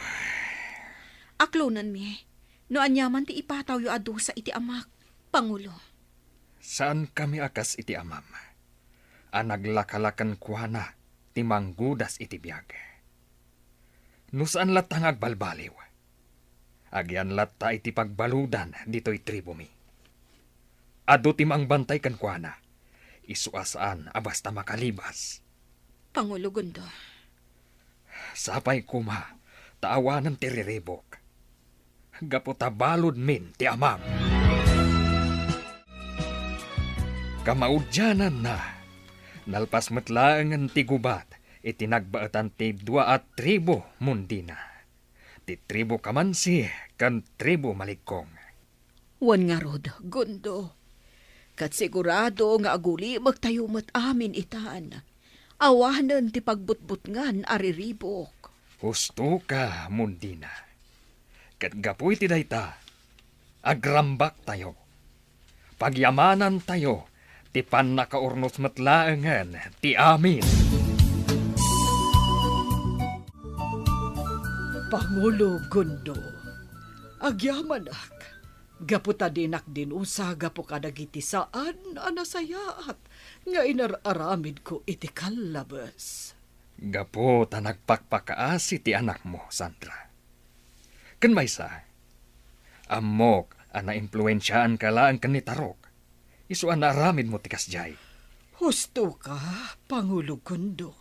Aklonenmi no aniaman ti ipatawyo a dusa iti amak, Pangulo. Saankami a kas iti amam, a naglakala kenkuana ti manggudas iti biag. No saan latta nga agbalbaliw, agian latta iti pagbaludan ditoy tribumi. Adu ti mangbantay kenkuana, isu a saan a basta makalibas. Pangulo Gundo. Sapay koma ta awanen ti riribuk. Gapu ta baludmin ti amam. Kamaudiananna, nalpas met laengen ti gubat iti nagbaetan ti dua a tribu Mundina, ti tribu Kamansi ken tribu Maligkong. Wen ngarud, Gundo, ket sigurado nga agulimektayo met amin itan. Awanen ti pagbutbutngan a riribuk. Husto ka, Mundina. Ket gapu iti dayta, agrambaktayo. Pagyamanantayo ti pannakaurnos met laengen ti amin. Pangulo Gundo, agyamanak, gapu ta dinak dinusa gapu kadagiti saan a nasayaat nga inar-aramidko iti kallabes. Gapu ta nagpakpakaasi ti anakmo, Sandra. Ken maysa, ammok a naimpluensiaanka laeng ken ni Tarok. Isu a naaramidmo ti kasdiay. Husto ka, Pangulo Gundo.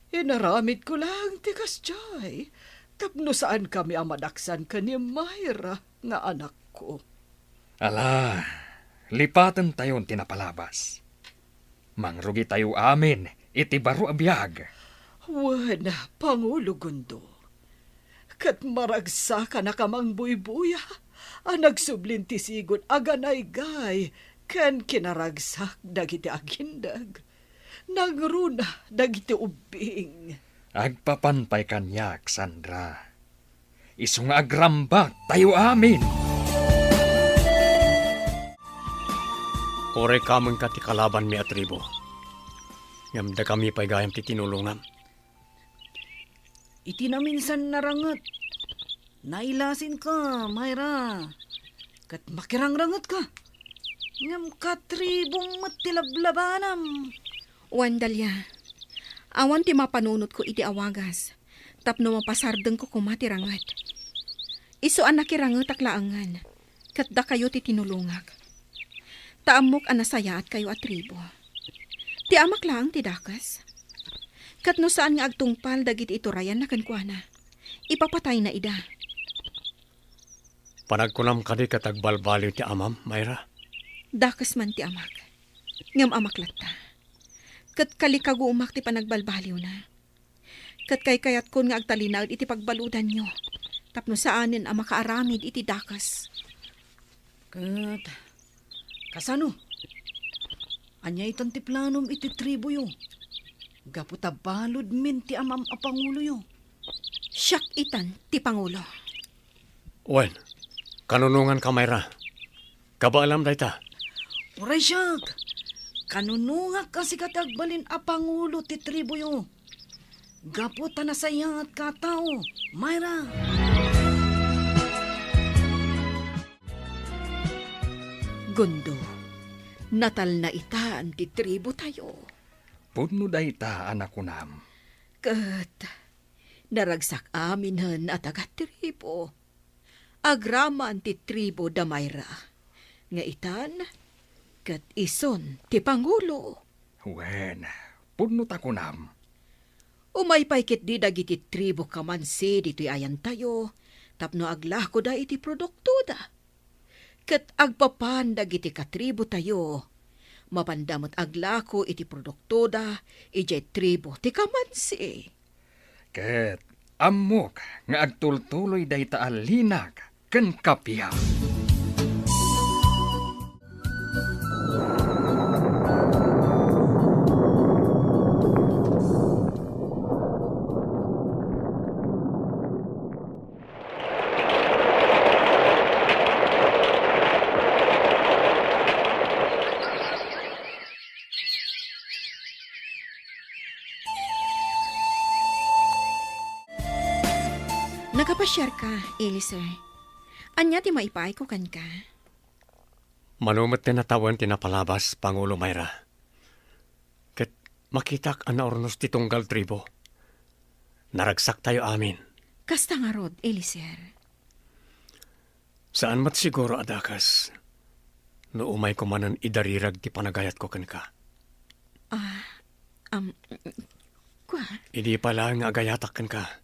Inaramidko laeng ti kasdiay, Tapno saankami a madaksan ken ni Myra nga anakko. Ala, lipatentayon ti napalabas. Mangrugitayo amin iti baro a biag. Wen, Pangulo Gondo, ket maragsakan a kamangbuybuya a nagsublin ti sigud a ganaygay ken kinaragsak dagiti agindeg. Nangruna dagiti ubbing. Agpapan pay kaniak, Sandra. Isu nga agrambak tayo amin. Uray kamenka ti kalabanmi a tribo. Ngem dakami pay gayam ti tinulongam. Iti naminsan naranget, nailasinka, Myra. Ket makirangrangetka. Ngem katribom met ti lablabanam. Wen, Dalia, awan ti mapanunotko iti awagas, tapno mapasardengko koma ti ranget. Isu a nakirangetak laengen, ket dakayo ti tinulongak. Ta ammok a nasayaatkayo a tribo. Ti amak laeng ti dakes. Ket no saan nga agtungpal dagiti iturayanna kenkuana, ipapatayna ida. Panagkunam kadi ket agbalbaliw ti amam, Myra? Dakes man ti amak. Ngem amak latta. Ket kalikagumak ti panagbalbaliwna. Ket kaykayatkon nga agtalinaed iti pagbaludanyo, tapno saanen a makaaramid iti dakes. Ket kasano? Ania itan ti planom iti tribuyo? Gapu ta baludmin ti amam a panguloyo. Siak itan ti pangulo. Wen, kanunonganka, Myra. Kabaelam dayta. Uray siak, kanunongak a sika ti agbalin a pangulo ti tribuyo. Gapu ta nasayaatka a tao, Myra. Gondo, natalna itan ti tribotayo. Pudno dayta a nakunam. Ket naragsak aminen a taga-tribo. Agraman ti tribo da Myra. Nga itan, ket isun ti pangulo. Wen, pudno ta kunam. Umay pay ketdi dagiti tribo kamansi ditoy ayantayo, tapno aglakoda iti produktoda. Ket agpapan dagiti katribotayo, mapanda met aglako iti produktoda idiay tribo ti kamansi. Ket ammok nga agtultuloy dayta a linak ken kappia. Nakapasiarka, Eliezer. Ania ti maipaayko kenka? Mano met ti natawen ti napalabas, Pangulo Myra. Ket makitak a naurnos ti tunggal tribo. Naragsaktayo amin. Kasta ngarud, Eliezer. Saan met siguro a dakes no umayko manen idarirag ti panagayatko kenka. Ah, am, kua? Idi pay laeng nga agayatak kenka,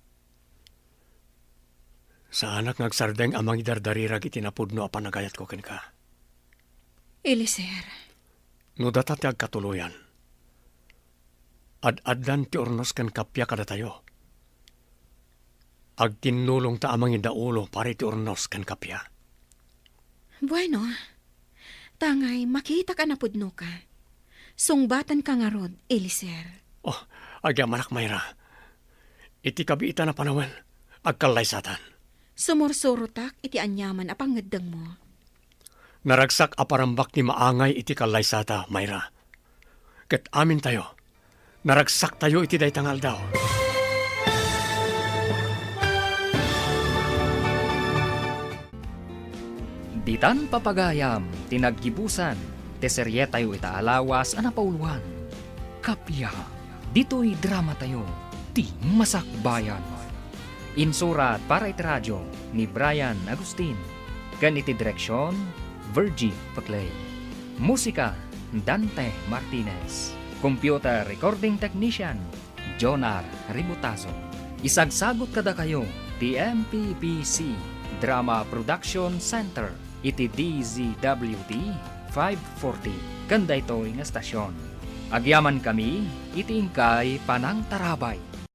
saanak nga agsardeng a mangidardarirag iti napudno a panagayatko kenka. Eliezer. No data ti agkatuloyan, ad-addan ti urnos ken kappia kadatayo. Agtinnulongta a mangidaulo para iti urnos ken kappia. Bueno, tangay makitak a napudnoka. Sungbatanka ngarud, Eliezer. Oh, agyamanak, Myra. Iti kabiitan a panawen, agkallaysatan. Sumursurotak iti aniaman a pangngeddengmo. Naragsak a parambak ti maangay iti kallaysata, Myra. Ket amintayo, naragsaktayo iti dayta nga aldaw. Ditan papagayam ti naggibusan ti serietayo ita a lawas a napauloan. Kappia, ditoy dramatayo, ti Masakbayan. Insurat para iti radio ni Brian Agustin, ken iti direksion, Virgie Paclay. Musika, Dante Martinez. Computer recording technician, Jonar Ributazo. Isagsagut kadakayo ti M P B C Drama Production Center iti D Z W T five forty ken daytoy nga stasyon. Agyamankami iti inkay panangtarabay.